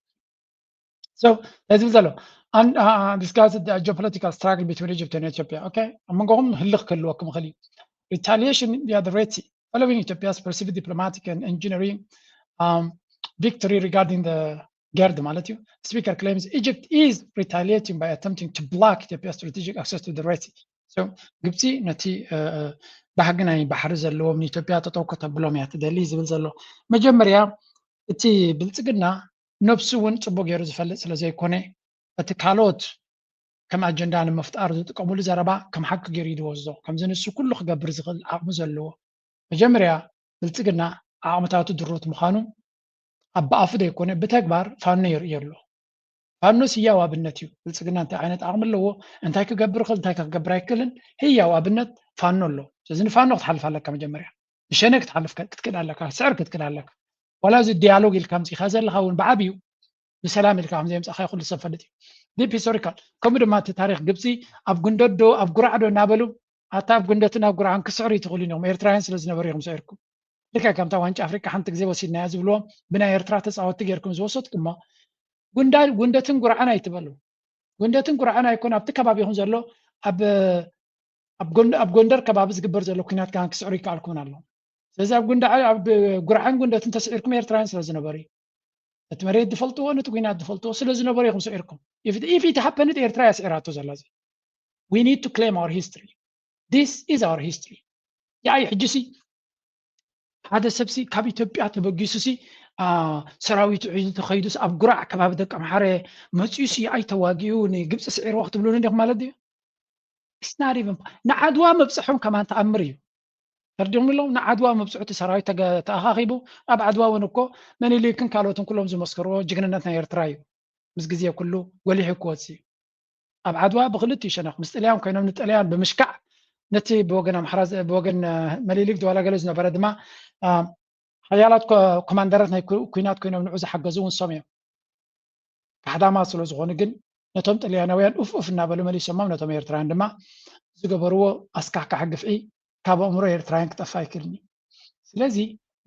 So እዚ ዝብል ዘሎ and uh, discuss the geopolitical struggle between Egypt and Ethiopia. Okay, ኣብ መንጎኹም ህልኽ ክህልወኩም ይኽእል እዩ። Retaliation via the Red Sea following Ethiopia's perceived diplomatic and engineering um, victory regarding the ገርድ ማለት እዩ። Speaker claims Egypt is retaliating by attempting to block Ethiopia's strategic access to the Red Sea. So ግብፂ ነቲ ባህጊ ናይ ባሕሪ ዘለዎም ንኢትዮጵያ ጠጠው ከተብሎም እያ ትደሊ ዝብል ዘሎ። መጀመርያ እቲ ብልፅግና ነብሱ እውን ፅቡቅ ገይሩ ዝፈልጥ ስለ ዘይኮነ እቲ ካልኦት ከም ኣጀንዳ ንምፍጣር ዝጥቀሙሉ ዘረባ ከም ሓቂ ገይሩ እዩ ዝወስዶ። ከምዚ ንሱ ኩሉ ክገብር ዝኽእል ዓቕሚ ዘለዎ መጀመርያ ብልፅግና ዓቕምታቱ ድሩት ምዃኑ ኣብ ብኣፉ ዘይኮነ ብተግባር ፋኖ የርእዮ ኣሎ። ፋኖስ ህያው ኣብነት እዩ። ብልፅግና እንታይ ዓይነት ዓቕሚ ኣለዎ፣ እንታይ ክገብር ይኽእል፣ እንታይ ክገብር ኣይክእልን ህያው ኣብነት ፋኖ ኣሎ። ስለዚ ንፋኖ ክትሓልፍ ኣለካ። መጀመርያ ብሸነ ክትሓልፍ ክትክእል ኣለካ፣ ስዕር ክትክእል ኣለካ። ዋላ እዚ ዲያሎግ ኢልካ ኣምፂእካ ዘለካ እውን ብዓብዩ ብሰላም ኢልካ ከም ዘየምፃእካ ኩሉ ሰብ ፈልጥ እዩ። ዲፕ ሂስቶሪካል ከምኡ ድማ እቲ ታሪክ ግብፂ ኣብ ጉንደዶ ኣብ ጉራዕዶ እናበሉ ኣታ ኣብ ጉንደትን ኣብ ጉራዕን ክስዕሩ ይትኽእሉ እዮም። ኤርትራውያን ስለ ዝነበሩ ኢኹም ስዒርኩም። ልክዕ ከምታ ዋንጫ ኣፍሪቃ ሓንቲ ግዜ ወሲድናያ ዝብልዎም ብናይ ኤርትራ ተፃወትቲ ጌርኩም ዝወሰድኩሞ ጉንዳ- ጉንደትን ጉራዕን ኣይትበሉ። ጉንደትን ጉራዕን ኣይኮን ኣብቲ ከባቢኹም ዘሎ ኣብ ኣብ ጎን- ኣብ ጎንደር ከባቢ ዝግበር ዘሎ ኩናት ከኣ ክስዕሩ ይከኣልኩምን ኣለዎም። ስለዚ ኣብ ጉንዳ- ኣብ ጉራዕን ጉንደትን ተስዒርኩም ኤርትራውያን ስለ ዝነበሩ እዩ። ነቲ መሬት ዝፈልጥዎ ነቲ ኩናት ዝፈልጥዎ ስለ ዝነበሩ ኢኹም ስዒርኩም። If it happened ኤርትራ እያ ስዒራቶ ዘላ እዚ። We need to claim our history. This is our history. ያይ ሕጂ ሲ ሓደ ሰብሲ ካብ ኢትዮጵያ ተበጊሱ ሲ ሰራዊቱ ሒዙ ተኸይዱስ ኣብ ጉራዕ ከባቢ ደቂ ኣምሓረ መፅኡ ሲ ኣይተዋጊኡ ንግብፂ ስዒርዋ ክትብሉኒ እንዲኹም ማለት ድዩ? ንዓድዋ መብፅሖም ከማን ተኣምር እዩ። ተርዲኹም ኣለዉ ንዓድዋ መብፅሑ እቲ ሰራዊት ተኣኻኺቡ ኣብ ዓድዋ እውን እኮ መኒሊክን ካልኦትን ኩሎም ዝመስከርዎ ጅግንነት ናይ ኤርትራ እዩ። ምስ ግዜ ኩሉ ጎሊሑ ክወፅእ እዩ። ኣብ ዓድዋ ብክልቲኡ ሸነኽ ምስ ጥልያን ኮይኖም ንጥልያን ብምሽካዕ ነቲ ብወገን ኣምሓራ ብወገን መሊሊክ ድዋላ ገለ ዝነበረ ድማ ሓያላት ኮማንደራት ናይ ኩናት ኮይኖም ንዑ ዝሓገዙ እውን ሶም እዮም። ካሕዳማ ስለ ዝኾኑ ግን ነቶም ጥልያናውያን ኡፍ ኡፍ እናበሉ መሊሶሞም ነቶም ኤርትራውያን ድማ ዝገበርዎ ኣስካሕካሒ ግፍዒ ካብ ኣእምሮ ኤርትራውያን ክጠፍእ ኣይክእልን እዩ። ስለዚ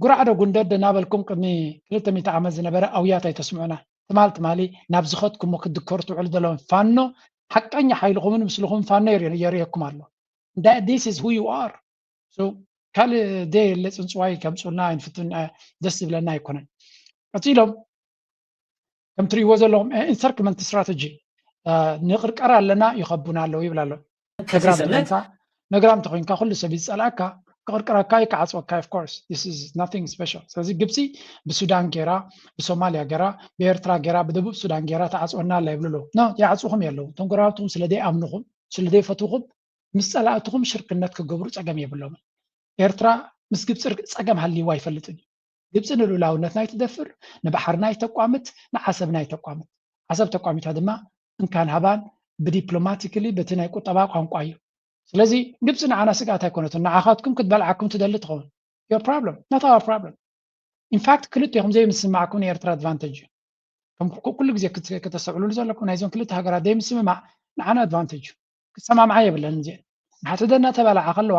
ጉራዕዶ ጉንደዶ እናበልኩም ቅድሚ ክልተ ሚእቲ ዓመት ዝነበረ ኣውያት ኣይተስምዑና። ትማል ትማሊ ናብ ዝኸድኩሞ ክትድከሩ ትውዕሉ ዘለኹም ፋኖ ሓቀኛ ሓይልኹምን ምስልኹም ፋኖ የርእየኩም ኣሎ። This is who you are። ካልእ ደየለ ፅንፅዋይ ከምፁልና ኣይንፍትን ደስ ዝብለና ኣይኮነን። ቀፂሎም ከም ትሪእዎ ዘለኹም ኢንሰርክመንት ስትራተጂ ንቅርቀር ኣለና ይኸቡና ኣለዉ ይብል ኣሎ። ነግራም ተኮይንካ ኩሉ ሰብ ይፀልኣካ ክቕርቅረካ እዩ፣ ክዓፅወካ እዩ። Of course, this is nothing special። ስለዚ ግብፂ ብሱዳን ገይራ፣ ብሶማልያ ገይራ፣ ብኤርትራ ገይራ፣ ብደቡብ ሱዳን ገይራ ትዓፅወና ኣላ ይብሉ ኣለዉ። No፣ ይዓፅኹም የለዉ። እቶም ጎረባብትኹም ስለ ዘይኣምኑኹም፣ ስለ ዘይፈትውኹም፣ ምስ ፀላእትኹም ሽርክነት ክገብሩ ፀገም የብሎምን። ኤርትራ ምስ ግብፂ ርክ-፣ ፀገም ሃልይዋ ኣይፈልጥን እዩ። ግብፂ ንልኡላውነትና ኣይትደፍር፣ ንባሕርና ኣይተቋምት፣ ንዓሰብና ኣይተቋምት። ዓሰብ ተቋሚታ ድማ እንካን ሃባን ብዲፕሎማቲክሊ በቲ ናይ ቁጠባ ቋንቋ እዩ። ስለዚ ግብፂ ንዓና ስግኣት ኣይኮነትን፣ ንዓኻትኩም ክትበልዓኩም ትደሊ ትኸውን። Your problem, not our problem። In fact ክልቴኹም ዘይምስማዕኩም ንኤርትራ ኣድቫንቴጅ እዩ። ከም ኩ-፣ ኩሉ ግዜ ክት-፣ ከተስተውዕሉሉ ዘለኩም ናይዞም ክልተ ሃገራት ዘይምስምማዕ ንዓና ኣድቫንቴጅ እዩ። ክሰማምዓ የብለን እዚአን። ንሓትደ እናተባላዓ ከለዋ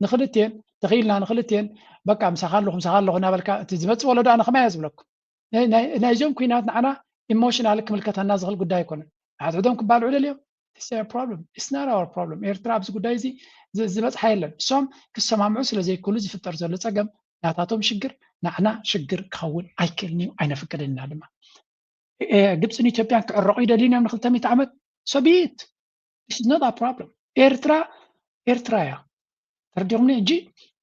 ንክልቴን ተኽኢልና ንክልቴን በቃ ምሳኻ ኣለኹ ምሳኻ ኣለኹ እናበልካ እቲ ዝመፅእ ወለዶ ኣነ ከማይ እየ ዝብለኩም። ናይ-፣ ናይ-፣ ናይዞም ኩናት ንዓና ኢሞሽናል ክምልከተና ዝኽእል ጉዳይ ኣይኮነን። ንሓትሕዶም ክባልዑ ደልዮም it's their problem, it's not our problem። ኤርትራ ኣብዚ ጉዳይ እዚ ዝ-፣ ዝበፅሓ የለን። እሶም ክሰማምዑ ስለ ዘይክእሉ ዝፍጠር ዘሎ ፀገም ናታቶም ሽግር ንዓና ሽግር ክኸውን ኣይክእልን እዩ፣ ኣይነፍቅድን ኢና ድማ። እ-፣ ግብፅን ኢትዮጵያን ክዕረቑ ይደልዩን እዮም ንክልተ ሚእቲ ዓመት። So be it. This is not our problem። ኤርትራ ኤርትራ እያ። ተረዲኹምኒ? ሕጂ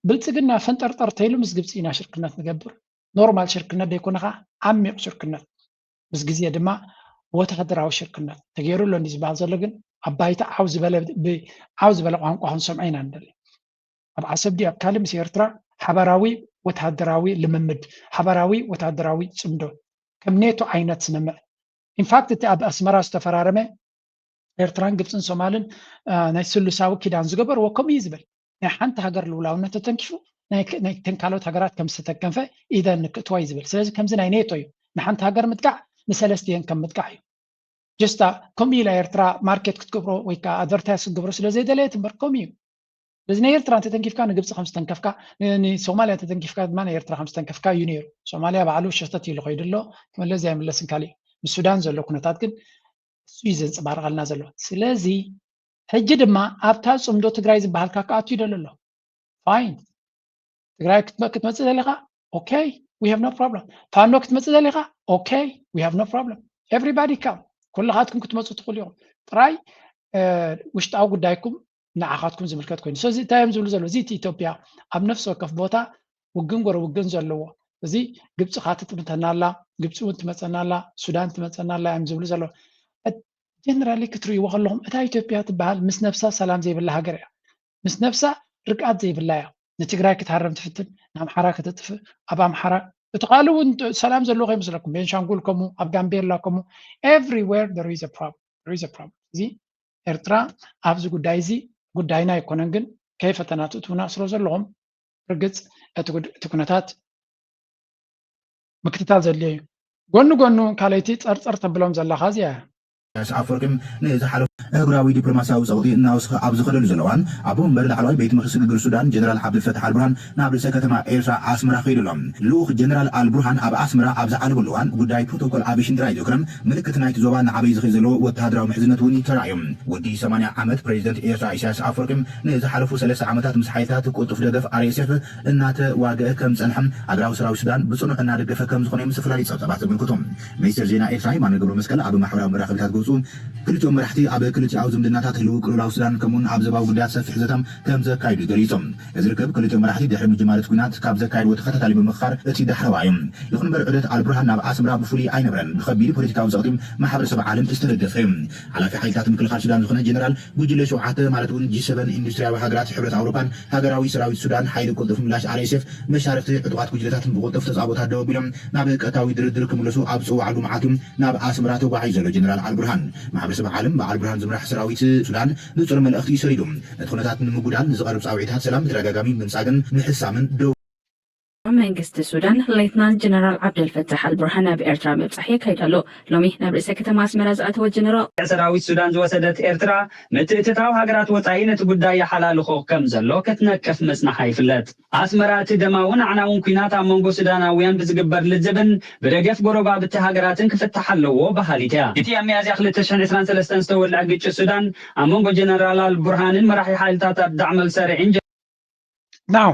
ብልፅግና ፈንጠርጠር ተይሉ ምስ ግብፂ ኢና ሽርክነት ንገብር። ኖርማል ሽርክነት ዘይኮነ ከዓ ዓሚቕ ሽርክነት፣ ምስ ግዜ ድማ ወታደራዊ ሽርክነት ተገይሩ ኣሎ እንዲ ዝበሃል ዘሎ ግን ኣብ ባይታ ዓው ዝበለ፣ ብ-፣ ዓው ዝበለ ቋንቋ ክንሰምዖ ኢና ንደሊ። ኣብ ዓሰብ ድዩ ኣብ ካልእ ምስ ኤርትራ ሓባራዊ ወታደራዊ ልምምድ፣ ሓባራዊ ወታደራዊ ፅምዶ፣ ከም ኔቶ ዓይነት ስምምዕ። ኢንፋክት እቲ ኣብ ኣስመራ ዝተፈራረመ ኤርትራን ግብፅን ሶማልን፣ አ፣ ናይ ስሉሳዊ ኪዳን ዝገበርዎ ከምኡ እዩ ዝብል። ናይ ሓንቲ ሃገር ልኡላውነት ተተንኪፉ ናይ ክ-፣ ናይ ተን ካልኦት ሃገራት ከም ዝተተንከፈ ኢደን ንክእትዋ እዩ ዝብል። ስለዚ ከምዚ ናይ ኔቶ እዩ። ንሓንቲ ሃገር ምጥቃዕ ንሰለስቲአን ከም ምጥቃዕ እዩ። ጀስታ ከምኡ ኢላ ኤርትራ ማርኬት ክትገብሮ ወይ ከዓ ኣድቨርታይዝ ክትገብሮ ስለ ዘይደለየት እምበር ከምኡ እዩ። ስለዚ ናይ ኤርትራ እንተተንኪፍካ ንግብፂ ከም ዝተንከፍካ፣ ን-፣ ንሶማልያ እንተተንኪፍካ ድማ ንኤርትራ ከም ዝተንከፍካ እዩ ነይሩ። ሶማልያ ባዕሉ ሸተት ኢሉ ከይዱ ኣሎ፣ ክምለስ ዘይምለስን ካሊእ። ምስ ሱዳን ዘሎ ኩነታት ግን እሱ እዩ ዘንፀባርቐልና ዘሎ። ስለዚ ሕጂ ድማ ኣብታ ፅምዶ ትግራይ ዝበሃልካ ክኣቱ ይደሊ ኣሎ። ፋይን። ትግራይ ክትመ-፣ ክትመፅእ ደሊኻ? ኦኬ፣ we have no problem። ፋኖ ክትመፅእ ደሊኻ? ኦኬ፣ we have no problem። Everybody come። ኩልኻትኩም ክትመፁ ትኽእሉ ኢኹም። ጥራይ፣ እ፣ ውሽጣዊ ጉዳይኩም ንዓኻትኩም ዝምልከት ኮይኑ። ስለዚ እንታይ እዮም ዝብሉ ዘለዉ? እዚ እቲ ኢትዮጵያ ኣብ ነፍሲ ወከፍ ቦታ ውግን ጎረ ውግን ዘለዎ። እዚ ግብፂ ኻትጥምተና ኣላ፣ ግብፂ እውን ትመፀና ኣላ፣ ሱዳን ትመፀና ኣላ እዮም ዝብሉ ዘለዉ። ጀነራሊ ክትርእይዎ ከለኹም እታ ኢትዮጵያ ትበሃል ምስ ነብሳ ሰላም ዘይብላ ሃገር እያ። ምስ ነብሳ ርግኣት ዘይብላ እያ። ንትግራይ ክትሃርም ትፍትን፣ ንኣምሓራ ከተጥፍእ፣ ኣብ ኣምሓራ እቲ ካልእ እውን ሰላም ዘለዎ ከይመስለኩም። ቤንሻንጉል ከምኡ፣ ኣብ ጋምቤላ ከምኡ፣ everywhere there is a problem። There is a problem። እዚ ኤርትራ ኣብዚ ጉዳይ እዚ ጉዳይና ኣይኮነን፣ ግን ከይፈተና ትእትውና ስለ ዘለኹም ርግፅ እቲ ጉድ-፣ እቲ ኩነታት ምክትታል ዘድልዮ እዩ። ጎኒ ጎኑ ካልኣይቲ ጸርጸር ተብሎም ዘለኻ እዚኣ እያ። ኢሳያስ ኣፈወርቂ ንዝሓለፉ ኣህጉራዊ ዲፕሎማሲያዊ ጸቕጢ እናወሰኸ ኣብ ዝኸደሉ ዘሎ እዋን፣ ኣቦ መንበር ላዕለዋይ ቤት ምኽሪ ስግግር ሱዳን ጀነራል ዓብዱልፈታሕ ኣልቡርሃን ናብ ርእሰ ከተማ ኤርትራ ኣስመራ ከይዱ ኣሎ። ልኡኽ ጀነራል ኣልቡርሃን ኣብ ኣስመራ ኣብ ዝዓለበሉ እዋን፣ ጉዳይ ፕሮቶኮል ኣቪሽን ጥራይ ዘይኮነ፣ ምልክት ናይቲ ዞባ እናዓበየ ዝኸይድ ዘሎ ወተሃደራዊ ምሕዝነት እውን ተራእዩ። ወዲ ሰማንያ ዓመት ፕሬዚደንት ኤርትራ ኢሳያስ ኣፈወርቂ ንዝሓለፉ ሰለስተ ዓመታት ምስ ሓይልታት ቅልጡፍ ደገፍ ኣር ኤስ ኤፍ እናተዋግአ ከም ዝጸንሐ፣ ሃገራዊ ሰራዊት ሱዳን ብጽኑዕ እናደገፈ ከም ዝኾነ እዮም ዝተፈላለዩ ጸብጻባት ዘመልክቱ። ሚኒስትር ዜና ኤርትራ የማነ ገብረመስቀል ኣብ ማሕበራዊ መራኸቢታት ገጹ፣ ክልቲኦም መራሕቲ ኣብ ክልቲኣዊ ዝምድናታት ህልው ቅልውላው ሱዳን ከምኡውን ኣብ ዞባዊ ጉዳያት ሰፊሕ ዘተም ከም ዘካይዱ ገሊጹ። እዚ ርክብ ክልቲኦም መራሕቲ ድሕሪ ምጅማር እቲ ኲናት ካብ ዘካየድዎ ተኸታታሊ ምምኽኻር እቲ ዳሕረዋይ እዩ። ይኹን እምበር ዑደት ኣልቡርሃን ናብ ኣስመራ ብፍሉይ ኣይነበረን፣ ብኸቢድ ፖለቲካዊ ጸቕጢ ማሕበረሰብ ዓለም ዝተደገፈ እዩ። ሓላፊ ሓይልታት ምክልኻል ሱዳን ዝኾነ ጀነራል ጉጅለ ሸውዓተ ማለት እውን ጂ ሰቨን ኢንዱስትሪያዊ ሃገራት ሕብረት ኣውሮፓን ሃገራዊ ሰራዊት ሱዳን ሓይሊ ቅልጡፍ ምላሽ ኣር ኤስ ኤፍ መሻርኽቲ ዕጡቓት ጉጅለታትን ብቕልጡፍ ተጻብኦታት ደው ኣቢሎም ናብ ቀጥታዊ ድርድር ክምለሱ ኣብ ዝጽውዓሉ መዓልቲ እዩ ናብ ኣስመራ ተጓዒዙ ዘሎ ጀነራል ኣልቡርሃን። ማሕበረሰብ ዓለም ብኣልቡርሃን ዝምራሕ ሰራዊት ሱዳን ንጹር መልእኽቲ እዩ ሰዲዱ። ነቲ ኩነታት ንምጉዳል ንዝቐርብ ጻውዒታት ሰላም ብተደጋጋሚ ምንጻግን ምሕሳምን ደው መንግስቲ ሱዳን ሌትናንት ጀነራል ዓብደልፈታሕ ኣልቡርሃን ኣብ ኤርትራ ምብጻሕ የካይድ ኣሎ። ሎሚ ናብ ርእሰ ከተማ ኣስመራ ዝኣተወ ጀነራል ሰራዊት ሱዳን ዝወሰደት ኤርትራ ምትእትታው ሃገራት ወጻኢ ነቲ ጉዳይ ይሓላልኾ ከም ዘሎ ክትነቅፍ ምጽናሓ ይፍለጥ። ኣስመራ እቲ ደማውን ኣዕናውን ኲናት ኣብ መንጎ ሱዳናውያን ብዝግበር ልዝብን ብደገፍ ጎረባብቲ ሃገራትን ክፍታሕ ኣለዎ በሃሊት እያ። እቲ ኣብ ሚያዝያ ክልተ ሽሕን ዕስራን ሰለስተን ዝተወልዐ ግጭት ሱዳን ኣብ መንጎ ጀነራል ኣልቡርሃንን መራሒ ሓይልታት ኣርዳዕ መልሰሪዕን ናው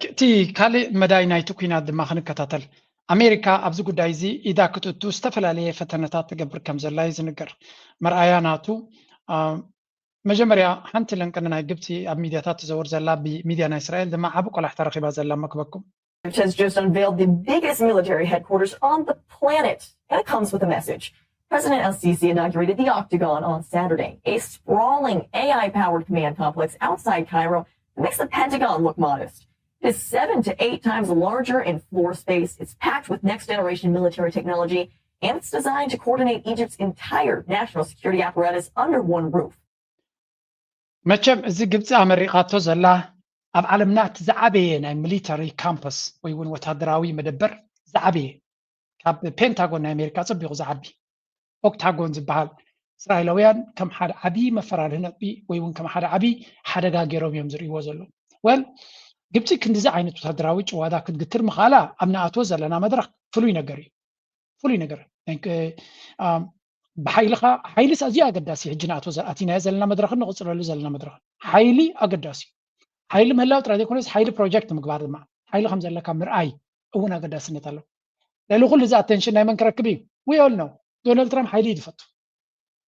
እቲ ካልእ መዳይ ናይቲ ኲናት ድማ ክንከታተል። ኣሜሪካ ኣብዚ ጉዳይ እዚ ኢዳ ክትእቱ ዝተፈላለየ ፈተነታት ትገብር ከም ዘላ እዩ ዝንገር። መርኣያ ናቱ፣ አ፣ መጀመርያ ሓንቲ ለንቅነ ናይ ግብፂ ኣብ ሚድያታት ትዘውር ዘላ ብሚድያ ናይ እስራኤል ድማ ዓቢ ቆላሕታ ረኺባ ዘላ መክበኩም which has just unveiled the biggest military headquarters on the planet. And it comes with a message. President El Sisi inaugurated the Octagon on Saturday, a sprawling A I powered command complex outside Cairo that makes the Pentagon look modest. It's seven to eight times larger in floor space. It's packed with next generation military technology, and it's designed to coordinate Egypt's entire national security apparatus under one roof. መቸም እዚ ግብፂ ኣመሪቓቶ ዘላ ኣብ ዓለምና እቲ ዝዓበየ ናይ ሚሊተሪ ካምፐስ ወይ እውን ወታደራዊ መደበር ዝዓበየ ካብ ፔንታጎን ናይ ኣሜሪካ ፀቢቑ ዝዓቢ ኦክታጎን ዝበሃል እስራኤላውያን ከም ሓደ ዓብዪ መፈራርሂ ነጥቢ ወይ እውን ከም ሓደ ዓብዪ ሓደጋ ገይሮም እዮም ዝርእይዎ ዘለዉ። ወል ግብፂ ክንዲዚ ዓይነት ወታደራዊ ጭዋዳ ክትግትር ምኽኣላ ኣብ ንኣትዎ ዘለና መድረኽ ፍሉይ ነገር እዩ። ፍሉይ ነገር ብሓይልኻ ሓይሊ ኣዝዩ ኣገዳሲ ሕጂ ንኣቶ ኣቲናዮ ዘለና መድረኽን ንቕፅለሉ ዘለና መድረኽን ሓይሊ ኣገዳሲ እዩ። ሓይሊ ምህላው ጥራይ ዘይኮነስ ሓይሊ ፕሮጀክት ምግባር ድማ ሓይሊ ከም ዘለካ ምርኣይ እውን ኣገዳስነት ኣለዎ። ልዕሊ ኩሉ እዚ ኣቴንሽን ናይ መን ክረክብ እዩ? We all know ዶናልድ ትራምፕ ሓይሊ እዩ ዝፈቱ።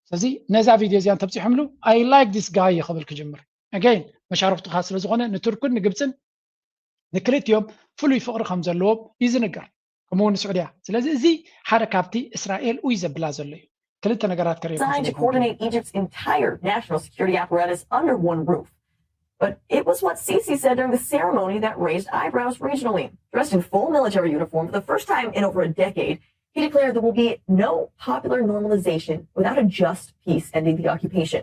ስለዚ ነዛ ቪድዮ እዚኣ እንተብፂሖምሉ I like this guy ክብል ክጅምር። ኣገይን መሻርክቱኻ ስለዝኾነ ንቱርክን ንግብፅን ንክልቲኦም ፍሉይ ፍቕሪ ከም ዘለዎም እዩ ዝንገር። ከምኡ እውን ንስዑድያ። ስለዚ እዚ ሓደ ካብቲ እስራኤል ኡይ ዘብላ ዘሎ እዩ። ክልተ ነገራት ከርእየኩም Designed to coordinate Egypt's entire national security apparatus under one roof. But it was what Sisi said during the ceremony that raised eyebrows regionally. Dressed in full military uniform for the first time in over a decade, he declared there will be no popular normalization without a just peace ending the occupation.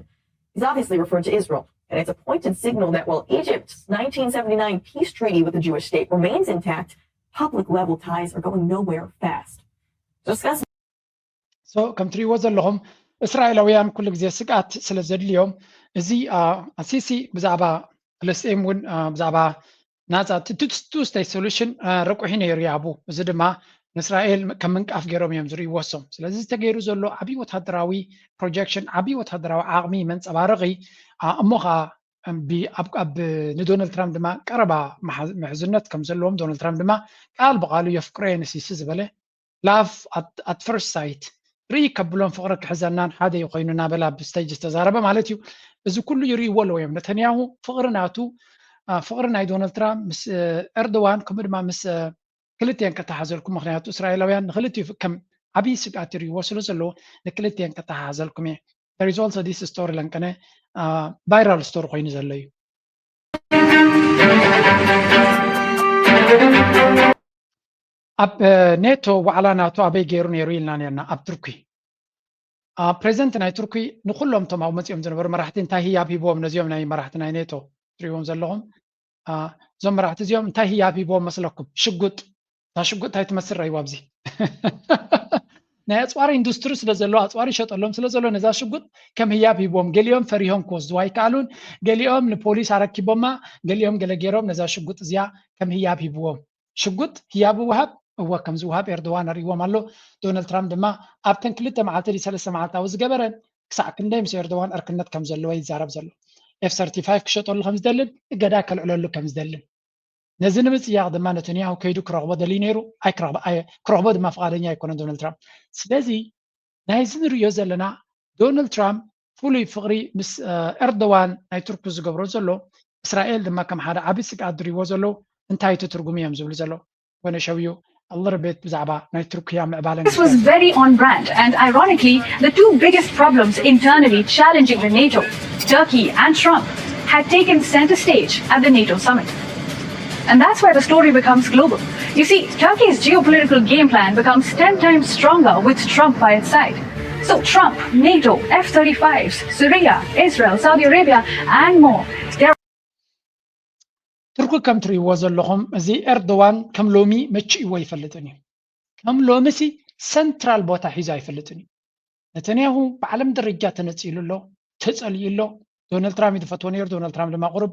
He's obviously referred to Israel, and it's a pointed signal that while Egypt's nineteen seventy-nine peace treaty with the Jewish state remains intact, public level ties are going nowhere fast. So discuss so ከም ትሪእዎ ዘለኹም እስራኤላውያን ኩሉ ግዜ ስግኣት ስለ ዘድልዮም እዚ ኣሲሲ ብዛዕባ ፍልስጤም እውን ብዛዕባ ናፃ two state solution ረቁሒ ነይሩ ያቡ። እዚ ድማ ንእስራኤል ከም ምንቃፍ ገይሮም እዮም ዝርእይዎ እሶም። ስለዚ ዝተገይሩ ዘሎ ዓብዪ ወታደራዊ ፕሮጀክሽን ዓብዪ ወታደራዊ ዓቕሚ መንፀባረቒ እሞ ከዓ ንዶናልድ ትራምፕ ድማ ቀረባ ምሕዝነት ከም ዘለዎም ዶናልድ ትራምፕ ድማ ቃል ብቃሉ የፍቅሮ እየ ንሲሲ ዝበለ love at first sight ርኢ ከብሎም ፍቕሪ ክሕዘናን ሓደ ኮይኑ እናበላ ብስተጅ ዝተዛረበ ማለት እዩ። እዚ ኩሉ ይርእይዎ ኣለዎ እዮም ነተንያሁ ፍቕሪ ናቱ ፍቕሪ ናይ ዶናልድ ትራምፕ ምስ ኤርዶዋን ከምኡ ድማ ምስ ክልቲኤን ከተሓዘልኩም ምክንያቱ እስራኤላውያን ንክልቲኡ ከም ዓብዪ ስግኣት ይርእይዎ ስለ ዘለዎ ንክልቲኤን ከተሓሓዘልኩም እየ። There is also this story ለንቀነ viral story ኮይኑ ዘሎ እዩ። ኣብ ኔቶ ዋዕላ ናቶ ኣበይ ገይሩ ነይሩ ኢልና ነርና ኣብ ቱርኪ። ፕሬዚደንት ናይ ቱርኪ ንኩሎም እቶም ኣብኡ መፂኦም ዝነበሩ መራሕቲ እንታይ ህያብ ሂብዎም ነዚኦም ናይ መራሕቲ ናይ ኔቶ ትሪእዎም ዘለኹም እዞም መራሕቲ እዚኦም እንታይ ህያብ ሂብዎም መስለኩም? ሽጉጥ። እታ ሽጉጥ እንታይ ትመስል ረይዋ ኣብዚ ናይ ኣፅዋር ኢንዱስትሪ ስለ ዘሎ ኣፅዋር ይሸጠሎም ስለ ዘሎ ነዛ ሽጉጥ ከም ህያብ ሂብዎም ገሊኦም ፈሪሆም ክወስድዋ ይከኣሉን ገሊኦም ንፖሊስ ኣረኪቦማ ገሊኦም ገለ ገይሮም ነዛ ሽጉጥ እዚኣ ከም ህያብ ሂብዎም ሽጉጥ ህያብ ይወሃብ እወ ከም ዝወሃብ ኤርዶዋን ኣርእዎም ኣሎ። ዶናልድ ትራምፕ ድማ ኣብተን ክልተ መዓልቲ ድዩ ሰለስተ መዓልታዊ ዝገበረን ክሳዕ ክንደይ ምስ ኤርዶዋን ዕርክነት ከም ዘለዎ ይዛረብ ዘሎ ኤፍ ሰርቲፋይቭ ክሸጠሉ ከም ዝደልን እገዳ ከልዕለሉ ከም ዝደልን ነዚ ንምፅያቕ ድማ ነተንያሁ ከይዱ ክረኽቦ ደልዩ ነይሩ ኣይክረኽቦ ኣየ- ክረኽቦ ድማ ፍቓደኛ ኣይኮነን ዶናልድ ትራምፕ። ስለዚ ናይዚ ንርእዮ ዘለና ዶናልድ ትራምፕ ፍሉይ ፍቕሪ ምስ ኤርዶዋን ናይ ቱርኪ ዝገብሮ ዘሎ እስራኤል ድማ ከም ሓደ ዓቢ ስግኣት ዝርእይዎ ዘለዉ እንታይ እቲ ትርጉም እዮም ዝብሉ ዘለዉ። When I show you a little bit ብዛዕባ ናይ ቱርኪያ ምዕባለን This was very on brand, and ironically, the two biggest problems internally challenging the NATO, Turkey and Trump, had taken center stage at the NATO summit. And that's where the story becomes global. You see, Turkey's geopolitical game plan becomes ten times stronger with Trump by its side. So Trump, NATO, F thirty-fives, Syria, Israel, Saudi Arabia, and more. They're ቱርኪ ከም ትርእይዎ ዘለኹም እዚ ኤርዶዋን ከም ሎሚ መችእዎ ኣይፈልጥን እዩ። ከም ሎሚ ሲ ሰንትራል ቦታ ሒዙ ኣይፈልጥን እዩ። ነተንያሁ ብዓለም ደረጃ ተነፂሉ ኣሎ፣ ተፀሊኡ ኣሎ። ዶናልድ ትራምፕ እዩ ዝፈትዎ ነይሩ። ዶናልድ ትራምፕ ድማ ቁሩብ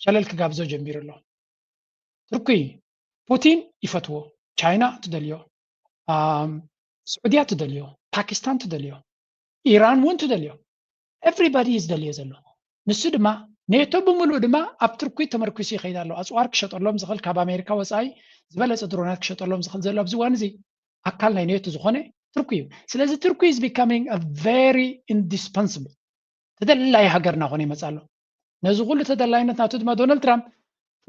ሸለል ክጋብዞ ጀሚሩ ኣሎ። ቱርኪ ፑቲን ይፈትዎ፣ ቻይና ትደልዮ፣ ስዑድያ ትደልዮ፣ ፓኪስታን ትደልዮ፣ ኢራን እውን ትደልዮ። Everybody እዩ ዝደልዮ ዘሎ። ንሱ ድማ ኔቶ ብምሉእ ድማ ኣብ ቱርኪ ተመርኪሱ ይኸይድ ኣሎ። ኣፅዋር ክሸጠሎም ዝኽእል ካብ ኣሜሪካ ወፃኢ ዝበለፀ ድሮናት ክሸጠሎም ዝኽእል ዘሎ ኣብዚ እዋን እዚ ኣካል ናይ ኔቶ ዝኾነ ቱርኪ እዩ። ስለዚ ቱርኪ is becoming a very indispensable ተደላይ ሃገር እናኾነ ይመፅእ ኣሎ። ነዚ ኩሉ ተደላይነት ናቱ ድማ ዶናልድ ትራምፕ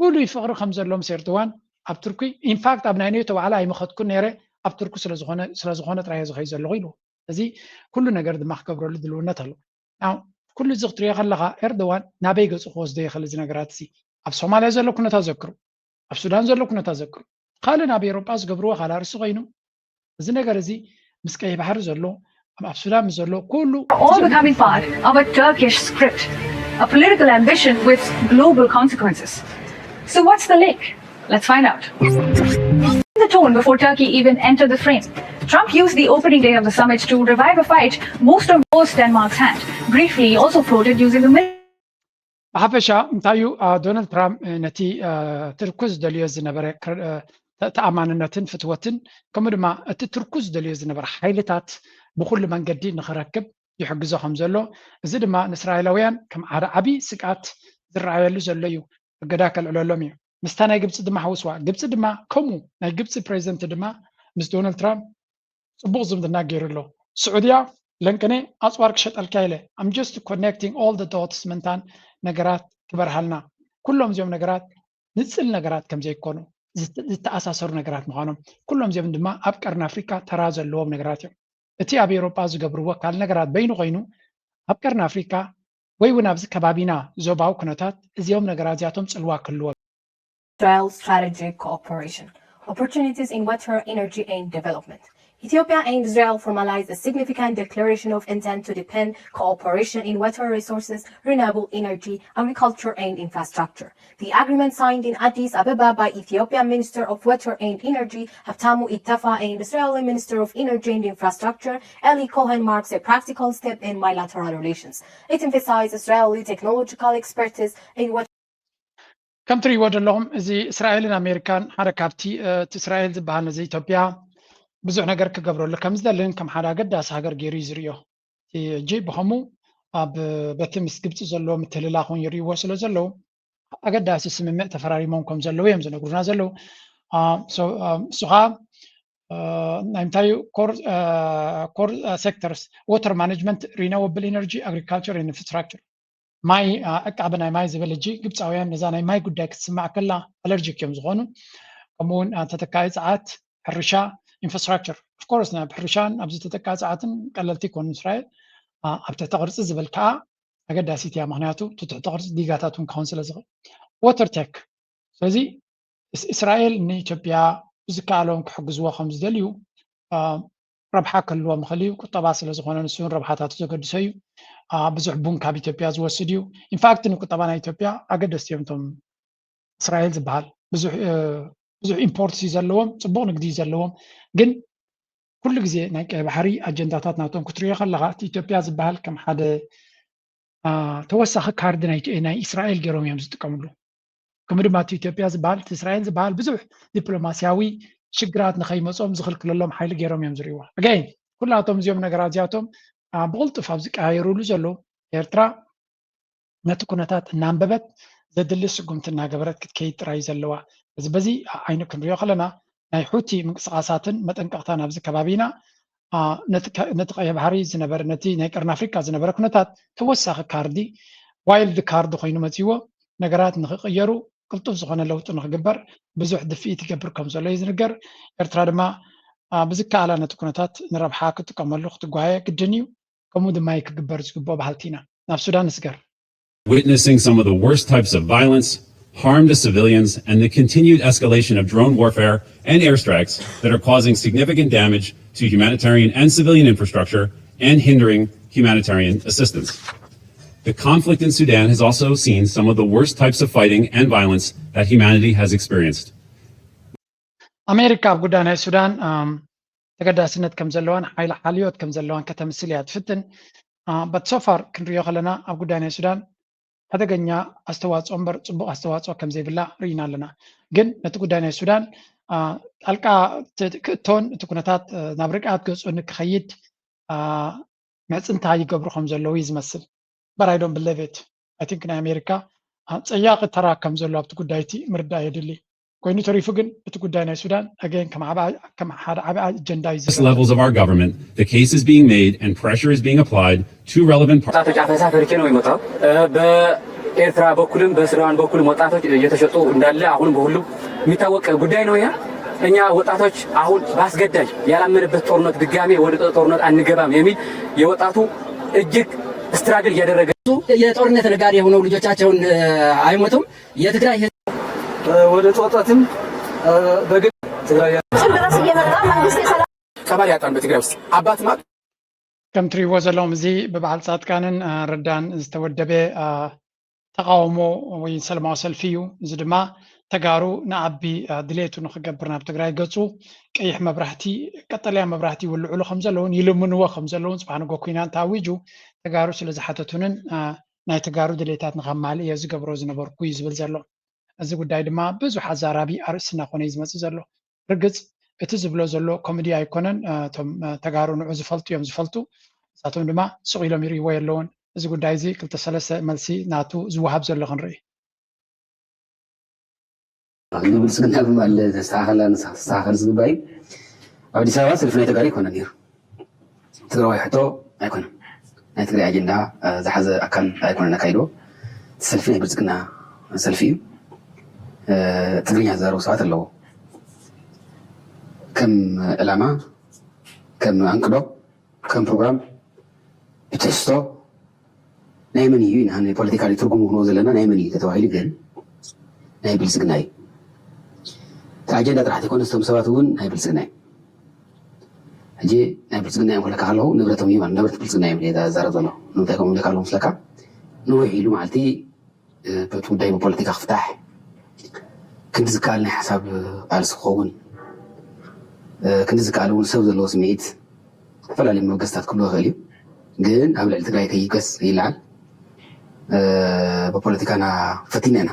ፍሉይ ፍቕሪ ከም ዘሎ ምስ ኤርትዋን ኣብ ቱርኪ ኢንፋክት ኣብ ናይ ኔቶ ዋዕላ ኣይመኸትኩን ነይረ ኣብ ቱርኪ ስለዝኾነ ስለዝኾነ ጥራይ ዝኸይ ዘለኹ ኢሉ። እዚ ኩሉ ነገር ድማ ክገብረሉ ድልውነት ኣሎ። ኩሉ እዚ ክትሪኦ ከለኻ ኤርዶዋን ናበይ ገፁ ክወስዶ ይኽእል እዚ ነገራት እዚ? ኣብ ሶማልያ ዘሎ ኩነታት ዘክሩ፣ ኣብ ሱዳን ዘሎ ኩነታት ዘክሩ፣ ካልእ ናብ ኤሮጳ ዝገብርዎ ካልእ ኣርእስቲ ኮይኑ እዚ ነገር እዚ ምስ ቀይሕ ባሕሪ ዘሎ ኣብ ሱዳን ምስ ዘሎ ኩሉ all becoming part of a Turkish script, a political ambition with global consequences. So what's the link? Let's find out. The tone before Turkey even entered the frame. Trump used the opening day of the summit to revive a fight most of most Denmark's hand. Briefly, he also floated using the ብሓፈሻ እንታይ እዩ ዶናልድ ትራምፕ ነቲ ትርኩ ዝደልዮ ዝነበረ ተኣማንነትን ፍትወትን ከምኡ ድማ እቲ ትርኩ ዝደልዮ ዝነበረ ሓይልታት ብኩሉ መንገዲ ንክረክብ ይሕግዞ ከም ዘሎ፣ እዚ ድማ ንእስራኤላውያን ከም ሓደ ዓብዪ ስግኣት ዝረኣየሉ ዘሎ እዩ። እገዳ ከልዕለሎም እዩ። ምስታ ናይ ግብፂ ድማ ሓውስዋ። ግብፂ ድማ ከምኡ ናይ ግብፂ ፕሬዚደንት ድማ ምስ ዶናልድ ትራምፕ ፅቡቕ ዝምድና ገይሩ ኣሎ። ስዑድያ ለንቅነ ኣፅዋር ክሸጠልካ ኢለ I'm just connecting all the dots ምንታን ነገራት ክበርሃልና ኩሎም እዚኦም ነገራት ንፅል ነገራት ከም ዘይኮኑ ዝተኣሳሰሩ ነገራት ምዃኖም ኩሎም እዚኦም ድማ ኣብ ቀርኒ ኣፍሪካ ተራ ዘለዎም ነገራት እዮም። እቲ ኣብ ኤውሮጳ ዝገብርዎ ካልእ ነገራት በይኑ ኮይኑ ኣብ ቀርኒ ኣፍሪካ ወይ እውን ኣብዚ ከባቢና ዞባዊ ኩነታት እዚኦም ነገራት እዚኣቶም ፅልዋ ክህልዎም Israel strategic cooperation, opportunities in water, energy and development. Ethiopia and Israel formalized a significant declaration of intent to deepen cooperation in water resources, renewable energy, agriculture and infrastructure. The agreement signed in Addis Ababa by Ethiopian Minister of Water and Energy Habtamu Ittafa and Israeli Minister of Energy and Infrastructure Eli Cohen marks a practical step in bilateral relations. It emphasized Israeli technological expertise in water ከም ትሪእዎ ዘለኹም እዚ እስራኤልን ኣሜሪካን ሓደ ካብቲ እቲ እስራኤል ዝበሃል ነዚ ኢትዮጵያ ብዙሕ ነገር ክገብረሉ ከም ዝደልን ከም ሓደ ኣገዳሲ ሃገር ገይሩ እዩ ዝርእዮ። ሕጂ ብኸምኡ ኣብ በቲ ምስ ግብፂ ዘለዎ ምትህልላኽ እውን ይርእይዎ ስለ ዘለዉ ኣገዳሲ ስምምዕ ተፈራሪሞም ከም ዘለዉ እዮም ዝነግሩና ዘለዉ። እሱ ከዓ ናይ እንታይ ኮር ሴክተርስ water management, renewable energy, agriculture and infrastructure ማይ ዕቃበ ናይ ማይ ዝብል ሕጂ ግብፃውያን ነዛ ናይ ማይ ጉዳይ ክትስማዕ ከላ ኣለርጂክ እዮም ዝኾኑ። ከምኡውን ተተካኢ ፀዓት፣ ሕርሻ፣ ኢንፍራስትራክቸር ኦፍኮርስ ናብ ሕርሻን ኣብዚ ተጠቃ ፀዓትን ቀለልቲ ይኮኑ እስራኤል ኣብ ትሕቲ ቅርፂ ዝብል ከዓ ኣገዳሲት እያ። ምክንያቱ እቲ ትሕቲ ቅርፂ ዲጋታት እውን ክኸውን ስለ ዝኽእል water tech። ስለዚ እስራኤል ንኢትዮጵያ ብዝከኣሎም ክሕግዝዎ ከም ዝደልዩ ረብሓ ክህልዎም ይኽእል እዩ። ቁጠባ ስለ ዝኾነ ንሱ እውን ረብሓታቱ ዘገድሶ እዩ። ብዙሕ ቡን ካብ ኢትዮጵያ ዝወስድ እዩ። ኢንፋክት ንቁጠባ ናይ ኢትዮጵያ ኣገደስቲ እዮም እቶም እስራኤል ዝበሃል ብዙሕ ኢምፖርት እዩ ዘለዎም፣ ፅቡቕ ንግዲ እዩ ዘለዎም። ግን ኩሉ ግዜ ናይ ቀይ ባሕሪ ኣጀንዳታት ናቶም ክትሪኦ ከለኻ እቲ ኢትዮጵያ ዝበሃል ከም ሓደ ተወሳኺ ካርድ ናይ እስራኤል ገይሮም እዮም ዝጥቀምሉ። ከምኡ ድማ እቲ ኢትዮጵያ ዝበሃል እቲ እስራኤል ዝበሃል ብዙሕ ዲፕሎማስያዊ ሽግራት ንኸይመፆም ዝኽልክለሎም ሓይሊ ገይሮም እዮም ዝርእይዎ። ኣገይን ኩላቶም እዚኦም ነገራት እዚኣቶም ብቕልጡፍ ኣብ ዝቀያየሩሉ ዘሎ ኤርትራ ነቲ ኩነታት እናንበበት ዘድሊ ስጉምቲ እናገበረት ክትከይድ ጥራይ ዘለዋ። እዚ በዚ ዓይኒ ክንሪኦ ከለና ናይ ሑቲ ምንቅስቃሳትን መጠንቀቕታን ኣብዚ ከባቢና ነቲ ቀይሕ ባሕሪ ዝነበረ ነቲ ናይ ቀርኒ ኣፍሪካ ዝነበረ ኩነታት ተወሳኺ ካርዲ ዋይልድ ካርዲ ኮይኑ መፂዎ ነገራት ንክቅየሩ ቅልጡፍ ዝኾነ ለውጢ ንክግበር ብዙሕ ድፍኢት ይገብር ከም ዘሎ እዩ ዝንገር። ኤርትራ ድማ ብዝከኣላ ነቲ ኩነታት ንረብሓ ክትጥቀመሉ ክትጓየ ግድን እዩ። ከምኡ ድማ እዩ ክግበር ዝግብኦ በሃልቲ ኢና። ናብ ሱዳን ንስገር። Witnessing some of the worst types of violence, harm to civilians, and the continued escalation of drone warfare and airstrikes that are causing significant damage to humanitarian and civilian infrastructure and hindering humanitarian assistance. The conflict in Sudan has also seen some of the worst types of fighting and violence that humanity has experienced. ኣሜሪካ ኣብ ጉዳይ ናይ ሱዳን ተገዳስነት ከም ዘለዋን ሓይሊ ሓልዮት ከም ዘለዋን ከተምስል እያ ትፍትን። But so far ክንሪኦ ከለና ኣብ ጉዳይ ናይ ሱዳን ሓደገኛ ኣስተዋፅኦ እምበር ፅቡቕ ኣስተዋፅኦ ከም ዘይብላ ርኢና ኣለና። ግን ነቲ ጉዳይ ናይ ሱዳን ጣልቃ ክእቶን እቲ ኩነታት ናብ ርግኣት ገፁ ንክኸይድ ምዕፅንታ ይገብሩ ከም ዘለዉ እዩ ዝመስል። But I don't believe it. I think ናይ ኣሜሪካ ፀያቂ ተራ ከም ዘሎ ኣብቲ ጉዳይ እቲ ምርዳእ የድሊ። ኮይኑ ተሪፉ ግን እቲ ጉዳይ ናይ ሱዳን ኣገን ከም ሓደ ዓቢ ኣጀንዳ እዩ levels of our government, the case is being made and pressure is being applied to relevant parties. ወጣቶች አፈሳ ፈርቼ ነው የመጣው። በኤርትራ በኩልም በሱዳን በኩልም ወጣቶች እየተሸጡ እንዳለ አሁንም በሁሉም የሚታወቅ ጉዳይ ነው። ይሄ እኛ ወጣቶች አሁን በአስገዳጅ ያላመንበት ጦርነት ድጋሜ ወደ ጦርነት አንገባም የሚል የወጣቱ እጅግ struggle እያደረገ የጦርነት ነጋዴ የሆነው ልጆቻቸውን አይሞቱም። የትግራይ ህዝብ ወደ ጦርነትም በግድ ትግራይ ድረስ እየመጣ መንግስት የሰላም ቀባሪ ያጣን በትግራይ ውስጥ አባት ማቅ ከም ትሪእዎ ዘለኹም እዚ ብበዓል ፃድቃንን ረዳን ዝተወደበ ተቃውሞ ወይ ሰላማዊ ሰልፊ እዩ። እዚ ድማ ተጋሩ ንኣቢ ድሌቱ ንክገብር ናብ ትግራይ ገፁ ቀይሕ መብራህቲ ቀጠልያ መብራህቲ ይውልዕሉ ከም ዘለውን ይልምንዎ ከም ዘለውን ፅባሕ ንጎ ኩናት ተኣዊጁ ተጋሩ ስለ ዝሓተቱንን ናይ ተጋሩ ድሌታት ንከማልእ እየ ዝገብሮ ዝነበርኩ እዩ ዝብል ዘሎ። እዚ ጉዳይ ድማ ብዙሕ ኣዛራቢ ኣርእስቲ እናኾነ እዩ ዝመፅእ ዘሎ። ርግፅ እቲ ዝብሎ ዘሎ ኮሜዲ ኣይኮነን። እቶም ተጋሩ ንዑ ዝፈልጡ እዮም ዝፈልጡ። ንሳቶም ድማ ስቕ ኢሎም ይርእይዎ የለውን። እዚ ጉዳይ እዚ ክልተ ሰለስተ መልሲ ናቱ ዝወሃብ ዘሎ ክንርኢ። ንብልፅግና ብምባል ተስተኻኸላ ተስተኻኸል ዝግባእ እዩ። ኣብ ኣዲስ ኣበባ ሰልፊ ናይ ተጋሩ ይኮነ ነይሩ። ትግራዋይ ሕቶ ኣይኮነን። ናይ ትግራይ ኣጀንዳ ዝሓዘ ኣካል ኣይኮነን ኣካይድዎ። ሰልፊ ናይ ብልፅግና ሰልፊ እዩ። ትግርኛ ዝዛረቡ ሰባት ኣለዎ። ከም ዕላማ፣ ከም ኣንቅዶ፣ ከም ፕሮግራም ብትሕዝቶ ናይ መን እዩ ኢና ናይ ፖለቲካ ትርጉሙ ክንቦ ዘለና ናይ መን እዩ ተተባሂሉ ግን ናይ ብልፅግና እዩ። እቲ ኣጀንዳ ጥራሕ ተይኮነ እቶም ሰባት እውን ናይ ብልፅግና እዩ። ሕጂ ናይ ብልፅግና እዮም ክብለካ ከለኹ ንብረቶም እዩ ማለት ንብረት ብልፅግና እዮም እየ ዝዛረብ ዘለኹ። ንምንታይ ከምኡ ክብለካ ከለኹ ምስለካ ንውሕ ኢሉ መዓልቲ በቲ ጉዳይ ብፖለቲካ ክፍታሕ ክንዲ ዝከኣል ናይ ሓሳብ ቃልሲ ክኸውን ክንዲ ዝከኣል እውን ሰብ ዘለዎ ስምዒት ዝተፈላለዩ መበገስታት ክብሎ ይኽእል እዩ። ግን ኣብ ልዕሊ ትግራይ ከይገስ ይለዓል ብፖለቲካና ፈቲና ኢና።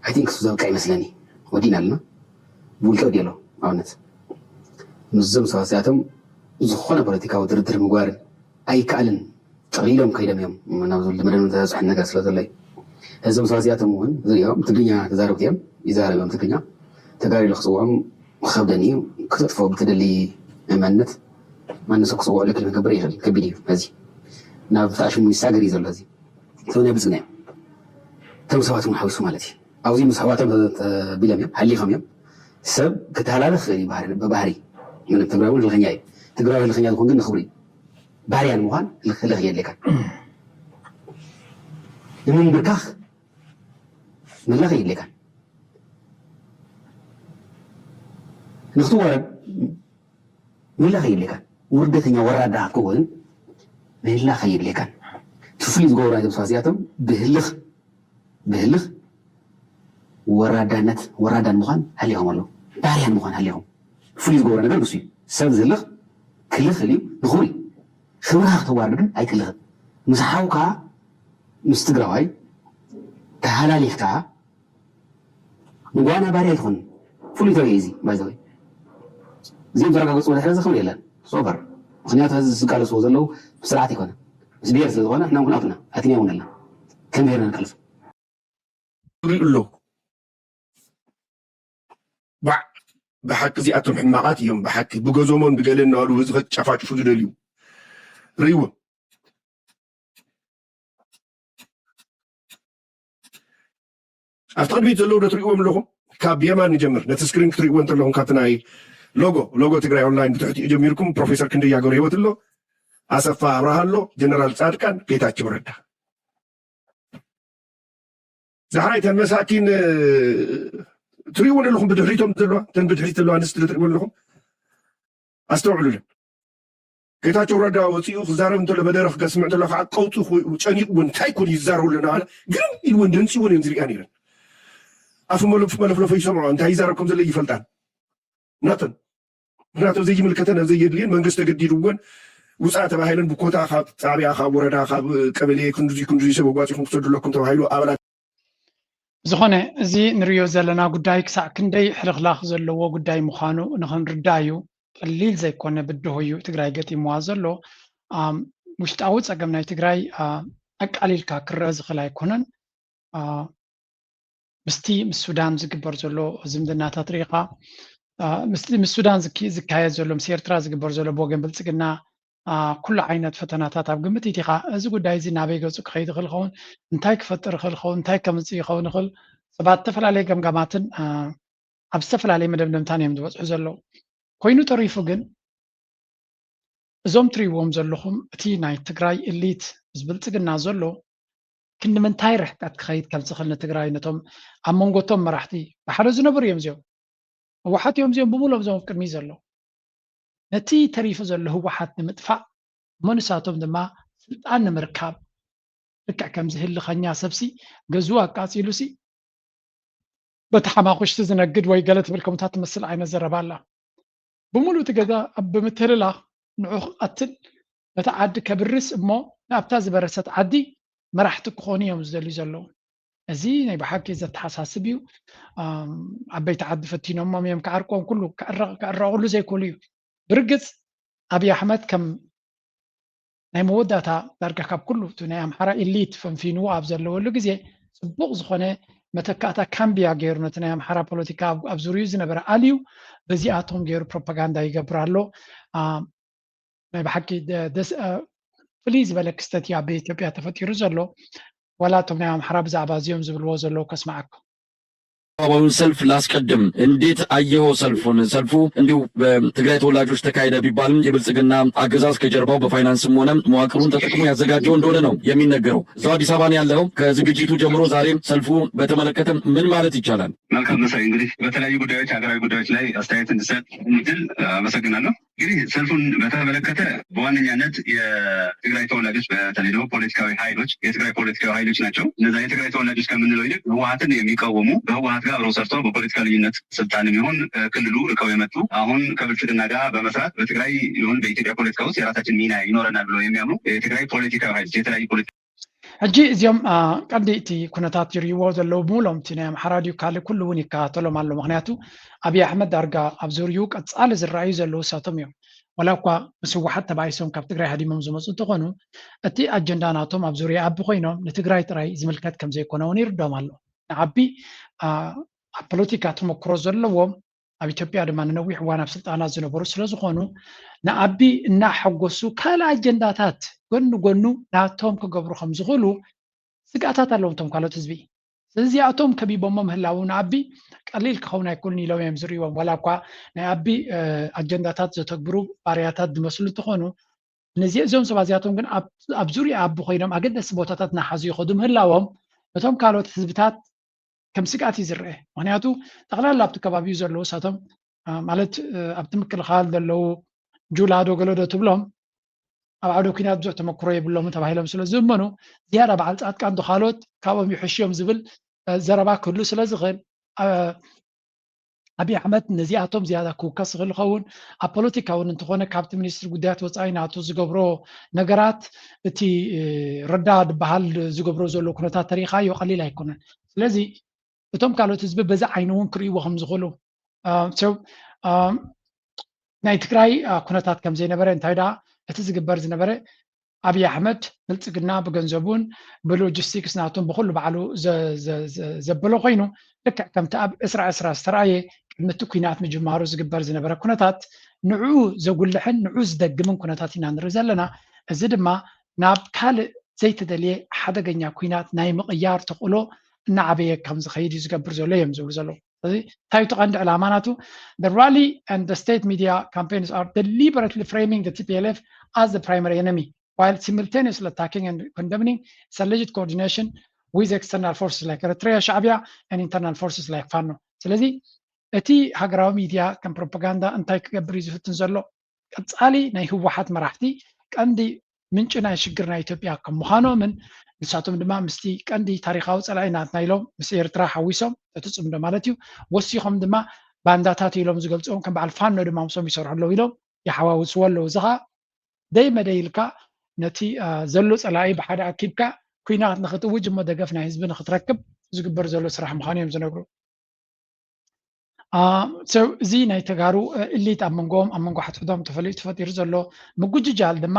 ኣይ ቲንክ እሱ ዘብቃ ይመስለኒ። ወዲና ኣለና ብውልቂ ወዲ ኣሎ ኣብነት ምስዞም ሰባት እዚኣቶም ዝኾነ ፖለቲካዊ ድርድር ምግባር ኣይከኣልን። ጥቕሊሎም ከይዶም እዮም ናብ ዝብል መደምደምታ ዝበፅሐኒ ነገር ስለ ዘሎ እዩ። እዞም ሰባት እዚኣቶም እውን ዝሪኦም ትግርኛ ተዛረብቲ እዮም ይዛረብ እዮም ትግርኛ ተጋሩ ኢሉ ክፅውዖም ክኸብደኒ እዩ። ክተጥፍኦ ብትደሊ ናይ ማንነት ማንም ሰብ ክፅውዖ ልክል ክገብር ይኽእል ከቢድ እዩ። ሕዚ ናብ ተኣሽሙ ይሳገር እዩ ዘሎ እዚ ሰብ ናይ ብልፅግና እዮም። እቶም ሰባት እውን ሓዊሱ ማለት እዩ። ኣብዚ ምስ ኣሕዋቶም ተቢሎም እዮም ሓሊኾም እዮም። ሰብ ክተሃላለ ክኽእል እዩ ብባህሪ ምንም ትግራዊ እውን ህልኸኛ እዩ። ትግራዊ ህልኸኛ ዝኾን ግን ንኽብሪ ባርያን ምዃን ህልኽ የድልየካን ንምንብርካኽ ምህላኽ የድልየካን ንክትዋረድ ምህላኽ የድልየካን ውርደተኛ ወራዳ ክትከውን ምህላኽ የድልየካን እቲ ፍሉይ ዝገብሩ ናይዞም ሰባት እዚኣቶም ብህልኽ ብህልኽ ወራዳነት ወራዳን ምዃን ሃሊኾም ኣለዉ ባርያን ምዃን ሃሊኾም ፍሉይ ዝገብሮ ነገር ንሱ እዩ ሰብ ዝህልኽ ክልኽል እዩ ንኽብሪ ክብርኻ ክተዋርድ ግን ኣይክልኽን ምስ ሓውካ ምስ ትግራዋይ ተሃላሊኽካ ንጓና ባርያ ኣይትኾን ፍሉይ ተሪኦ እዚ ባይዘወይ እዚኦም ዘረጋገፅዎ ድሕሪ እዚ ክብሪ የለን ሶበር ምክንያቱ ሕዚ ዝቃለስዎ ዘለዉ ብስርዓት ኣይኮነ ምስ ብሄር ስለ ዝኾነ ሕና ኩናትና ኣትንያ እውን ኣለና ከም ብሄርና ንቃለሶ ይርኢ ኣለኹ። ባዕ ብሓቂ እዚኣቶም ሕማቓት እዮም ብሓቂ ብገዞሞን ብገለን እናበሉ ህዝቢ ከጨፋጭፉ ዝደልዩ ርእይዎም ኣብቲ ቅድሚት ዘለዉ ዶ ትርእይዎም ኣለኹም ካብ የማን ንጀምር ነቲ ስክሪን ክትርእይዎ እንተለኹም ካብቲ ናይ ሎጎ ሎጎ ትግራይ ኦንላይን ብትሕቲኡ ጀሚርኩም ፕሮፌሰር ክንደያ ገብረህይወት ኣሎ ኣሰፋ ኣብርሃ ኣሎ ጀነራል ፃድቃን ጌታቸው ረዳ ዛሕራይ ተን መሳኪን ትሪእዎ ኣለኹም ብድሕሪቶም ዘለዋ ተን ብድሕሪት ዘለዋ ኣንስቲ ትሪእዎ ኣለኹም ኣስተውዕሉለን ጌታቸው ረዳ ወፂኡ ክዛረብ እንተሎ መደረክ ከስምዕ እንተሎ ከዓ ቀውጢ ጨኒቅዎ እንታይ ኮን ይዛረቡ ኣለና በለ ግርም ኢልወን ደንፂወን እየን ዝሪኣ ነይረን ኣፉ መለፍለፎ ይሰምዖ እንታይ ይዛረብ ከም ዘሎ ይፈልጣን ናተን ምክንያቱ ዘይምልከተን ኣብ ዘየድልየን መንግስቲ ተገዲድወን ውፃ ተባሂለን ብኮታ ካብ ጣብያ ካብ ወረዳ ካብ ቀበሌ ክንዱዚ ክንዱዚ ሰብ ኣጓፂኹም ክሰዱ ኣለኩም ተባሂሉ ኣባላት ዝኾነ እዚ ንሪኦ ዘለና ጉዳይ ክሳዕ ክንደይ ሕልኽላኽ ዘለዎ ጉዳይ ምዃኑ ንኽንርዳእ እዩ ቀሊል ዘይኮነ ብድሆ እዩ ትግራይ ገጢምዋ ዘሎ ውሽጣዊ ፀገም ናይ ትግራይ ኣቃሊልካ ክረአ ዝኽእል ኣይኮነን ምስቲ ምስ ሱዳን ዝግበር ዘሎ ዝምድናታት ርኢኻ፣ ምስቲ ምስ ሱዳን ዝካየድ ዘሎ፣ ምስ ኤርትራ ዝግበር ዘሎ ብወገን ብልጽግና ኩሉ ዓይነት ፈተናታት ኣብ ግምት እቲኻ፣ እዚ ጉዳይ እዚ ናበይ ገጹ ክኸይድ ይኽእል ይኸውን፣ እንታይ ክፈጥር ይኽእል ይኸውን፣ እንታይ ከምጽእ ይኸውን ይኽእል፣ ሰባት ዝተፈላለየ ገምጋማትን ኣብ ዝተፈላለየ መደምደምታን እዮም ዝበጽሑ ዘለዉ። ኮይኑ ተሪፉ ግን እዞም ትሪእዎም ዘለኹም እቲ ናይ ትግራይ ኢሊት ምስ ብልጽግና ዘሎ ክንዲ ምንታይ ርሕቀት ክኸይድ ከም ዝኽእል ንትግራይ ነቶም ኣብ መንጎቶም መራሕቲ ብሓደ ዝነበሩ እዮም እዚኦም። ህወሓት እዮም እዚኦም ብምሎም እዞም ኣብ ቅድሚ ዘለዉ። ነቲ ተሪፉ ዘሎ ህወሓት ንምጥፋእ እሞ ንሳቶም ድማ ስልጣን ንምርካብ ልክዕ ከምዚ ህልኸኛ ሰብሲ ገዝኡ ኣቃጺሉሲ በቲ ሓማኹሽቲ ዝነግድ ወይ ገለ ትብል ከምታት ትመስል ዓይነት ዘረባ ኣላ። ብምሉእ እቲ ገዛ ኣብ ብምትህልላኽ ንዑ ክቐትል ነቲ ዓዲ ከብርስ እሞ ናብታ ዝበረሰት ዓዲ መራሕቲ ክኾኑ እዮም ዝደልዩ ዘለዉ። እዚ ናይ ብሓቂ ዘተሓሳስብ እዩ። ዓበይቲ ዓዲ ፈቲኖሞም እዮም ክዓርቆም ኩሉ ክዕረቕ ክዕረቑሉ ዘይክእሉ እዩ። ብርግጽ ኣብይ ኣሕመድ ከም ናይ መወዳእታ ዳርጋ ካብ ኩሉ እቲ ናይ ኣምሓራ ኢሊት ፈንፊንዎ ኣብ ዘለወሉ ግዜ ጽቡቕ ዝኾነ መተካእታ ካምቢያ ገይሩ ነቲ ናይ ኣምሓራ ፖለቲካ ኣብ ዙርዩ ዝነበረ ኣልዩ በዚኣቶም ገይሩ ፕሮፓጋንዳ ይገብር ኣሎ። ናይ ብሓቂ ፍልይ ዝበለ ክስተት እዩ ኣብ ኢትዮጵያ ተፈጢሩ ዘሎ። ዋላ እቶም ናይ ኣምሓራ ብዛዕባ እዚኦም ዝብልዎ ዘለዉ ከስማዓኩም። ሰልፍ ላስቀድም። እንዴት አየኸው ሰልፉን? ሰልፉ እንዲሁ በትግራይ ተወላጆች ተካሄደ ቢባልም የብልጽግና አገዛዝ ከጀርባው በፋይናንስም ሆነ መዋቅሩን ተጠቅሞ ያዘጋጀው እንደሆነ ነው የሚነገረው። እዛው አዲስ አበባ ነው ያለኸው። ከዝግጅቱ ጀምሮ ዛሬም ሰልፉ በተመለከተ ምን ማለት ይቻላል? መልካም መሳይ፣ እንግዲህ በተለያዩ ጉዳዮች፣ ሀገራዊ ጉዳዮች ላይ አስተያየት እንድሰጥ እድል አመሰግናለሁ። እንግዲህ ሰልፉን በተመለከተ በዋነኛነት የትግራይ ተወላጆች በተለይ ደግሞ ፖለቲካዊ ኃይሎች የትግራይ ፖለቲካዊ ኃይሎች ናቸው። እነዛ የትግራይ ተወላጆች ከምንለው ይልቅ ህወሓትን የሚቃወሙ በህወሓት ጋር አብረው ሰርተው በፖለቲካ ልዩነት ስልጣንም ይሁን ክልሉ ርከው የመጡ አሁን ከብልጽግና ጋር በመስራት በትግራይ ይሁን በኢትዮጵያ ፖለቲካ ውስጥ የራሳችን ሚና ይኖረናል ብለው የሚያምኑ የትግራይ ፖለቲካዊ ኃይሎች የተለያዩ ፖለቲ ሕጂ እዚኦም ቀንዲ እቲ ኩነታት ይርእይዎ ዘለዉ ብምሎም እቲ ናይ ኣምሓራ ድዩ ካልእ ኩሉ እውን ይከታተሎም ኣሎ። ምክንያቱ ኣብይ ኣሕመድ ዳርጋ ኣብ ዙርይኡ ቀጻሊ ዝረኣዩ ዘለዉ እሳቶም እዮም። ዋላ እኳ ምስ ህወሓት ተባኢሶም ካብ ትግራይ ሃዲሞም ዝመፁ እንተኾኑ እቲ ኣጀንዳ ናቶም ኣብ ዙርያ ኣቢ ኮይኖም ንትግራይ ጥራይ ዝምልከት ከም ዘይኮነ እውን ይርድኦም ኣሎ። ንዓቢ ኣብ ፖለቲካ ተመክሮ ዘለዎም ኣብ ኢትዮጵያ ድማ ንነዊሕ እዋን ኣብ ስልጣናት ዝነበሩ ስለዝኾኑ ንኣቢ እናሐጎሱ ካልእ ኣጀንዳታት ጎኒ ጎኑ ናቶም ክገብሩ ከም ዝኽእሉ ስግኣታት ኣለዎም እቶም ካልኦት ህዝቢ። ስለዚ እዚኣቶም ከቢቦሞ ምህላዉ ንኣቢ ቀሊል ክኸውን ኣይክእሉን ኢሎም እዮም ዝርእይዎም። ዋላ እኳ ናይ ኣቢ ኣጀንዳታት ዘተግብሩ ባርያታት ዝመስሉ እንትኾኑ ነዚ እዞም ሰባት እዚኣቶም ግን ኣብ ዙርያ ኣቢ ኮይኖም ኣገደስቲ ቦታታት እናሓዙ ይኸዱ ምህላዎም ነቶም ካልኦት ህዝብታት ከም ስግኣት እዩ ዝረአ። ምክንያቱ ጠቕላላ ኣብቲ ከባቢኡ ዘለዉ እሳቶም ማለት ኣብቲ ምክልኻል ዘለዉ ጁላዶ ገለዶ ትብሎም ኣብ ዓውደ ኩናት ብዙሕ ተመክሮ የብሎምን ተባሂሎም ስለ ዝእመኑ ዝያዳ በዓል ፃድቃን ዶ ካልኦት ካብኦም ይሕሽዮም ዝብል ዘረባ ክህሉ ስለ ዝኽእል ኣብይ ኣሕመድ ነዚኣቶም ዝያዳ ክውከስ ዝኽእል ይኸውን። ኣብ ፖለቲካ እውን እንተኾነ ካብቲ ሚኒስትሪ ጉዳያት ወፃኢ ናቱ ዝገብሮ ነገራት እቲ ረዳ ዝበሃል ዝገብሮ ዘሎ ኩነታት ተሪኢኻዮ ቀሊል ኣይኮነን። ስለዚ እቶም ካልኦት ህዝቢ በዚ ዓይኒ እውን ክርእይዎ ከም ዝኽእሉ ናይ ትግራይ ኩነታት ከም ዘይነበረ እንታይ ደኣ እቲ ዝግበር ዝነበረ ኣብይ ኣሕመድ ብልፅግና ብገንዘቡን ብሎጂስቲክስ ናቱን ብኩሉ ባዕሉ ዘበሎ ኮይኑ ልክዕ ከምቲ ኣብ ዕስራ ዕስራ ዝተረኣየ ቅድሚ እቲ ኩናት ምጅማሩ ዝግበር ዝነበረ ኩነታት ንዕኡ ዘጉልሕን ንዕኡ ዝደግምን ኩነታት ኢና ንርኢ ዘለና። እዚ ድማ ናብ ካልእ ዘይተደልየ ሓደገኛ ኩናት ናይ ምቕያር ተኽእሎ እናዓበየ ከም ዝኸይድ እዩ ዝገብር ዘሎ እዮም ዝብሉ ዘለዉ። ስለዚ እንታይ እቲ ቀንዲ ዕላማ ናቱ? The rally and the state media campaigns are deliberately framing the T P L F as the primary enemy while simultaneously attacking and condemning its alleged coordination with external forces like Eritrea, ሻዕቢያ and internal forces like ፋኖ። ስለዚ እቲ ሃገራዊ ሚድያ ከም ፕሮፓጋንዳ እንታይ ክገብር እዩ ዝፍትን ዘሎ? ቀፃሊ ናይ ህወሓት መራሕቲ ቀንዲ ምንጪ ናይ ሽግር ናይ ኢትዮጵያ ከም ምዃኖምን ንሳቶም ድማ ምስቲ ቀንዲ ታሪኻዊ ፀላኢ ናትና ኢሎም ምስ ኤርትራ ሓዊሶም እቲ ፅምዶ ማለት እዩ ወሲኾም ድማ ባንዳታት ኢሎም ዝገልፅዎም ከም በዓል ፋኖ ድማ ምሶም ይሰርሑ ኣለዉ ኢሎም ይሓዋውስዎ ኣለዉ። እዚ ከዓ ደይ መደይ ኢልካ ነቲ ዘሎ ፀላኢ ብሓደ ኣኪብካ ኩናት ንክትእውጅ እሞ ደገፍ ናይ ህዝቢ ንክትረክብ ዝግበር ዘሎ ስራሕ ምዃኑ እዮም ዝነግሩ። እዚ ናይ ተጋሩ እሊት ኣብ መንጎኦም ኣብ መንጎ ሓትሕዶም ተፈሊጡ ተፈጢሩ ዘሎ ምጉጅጃል ድማ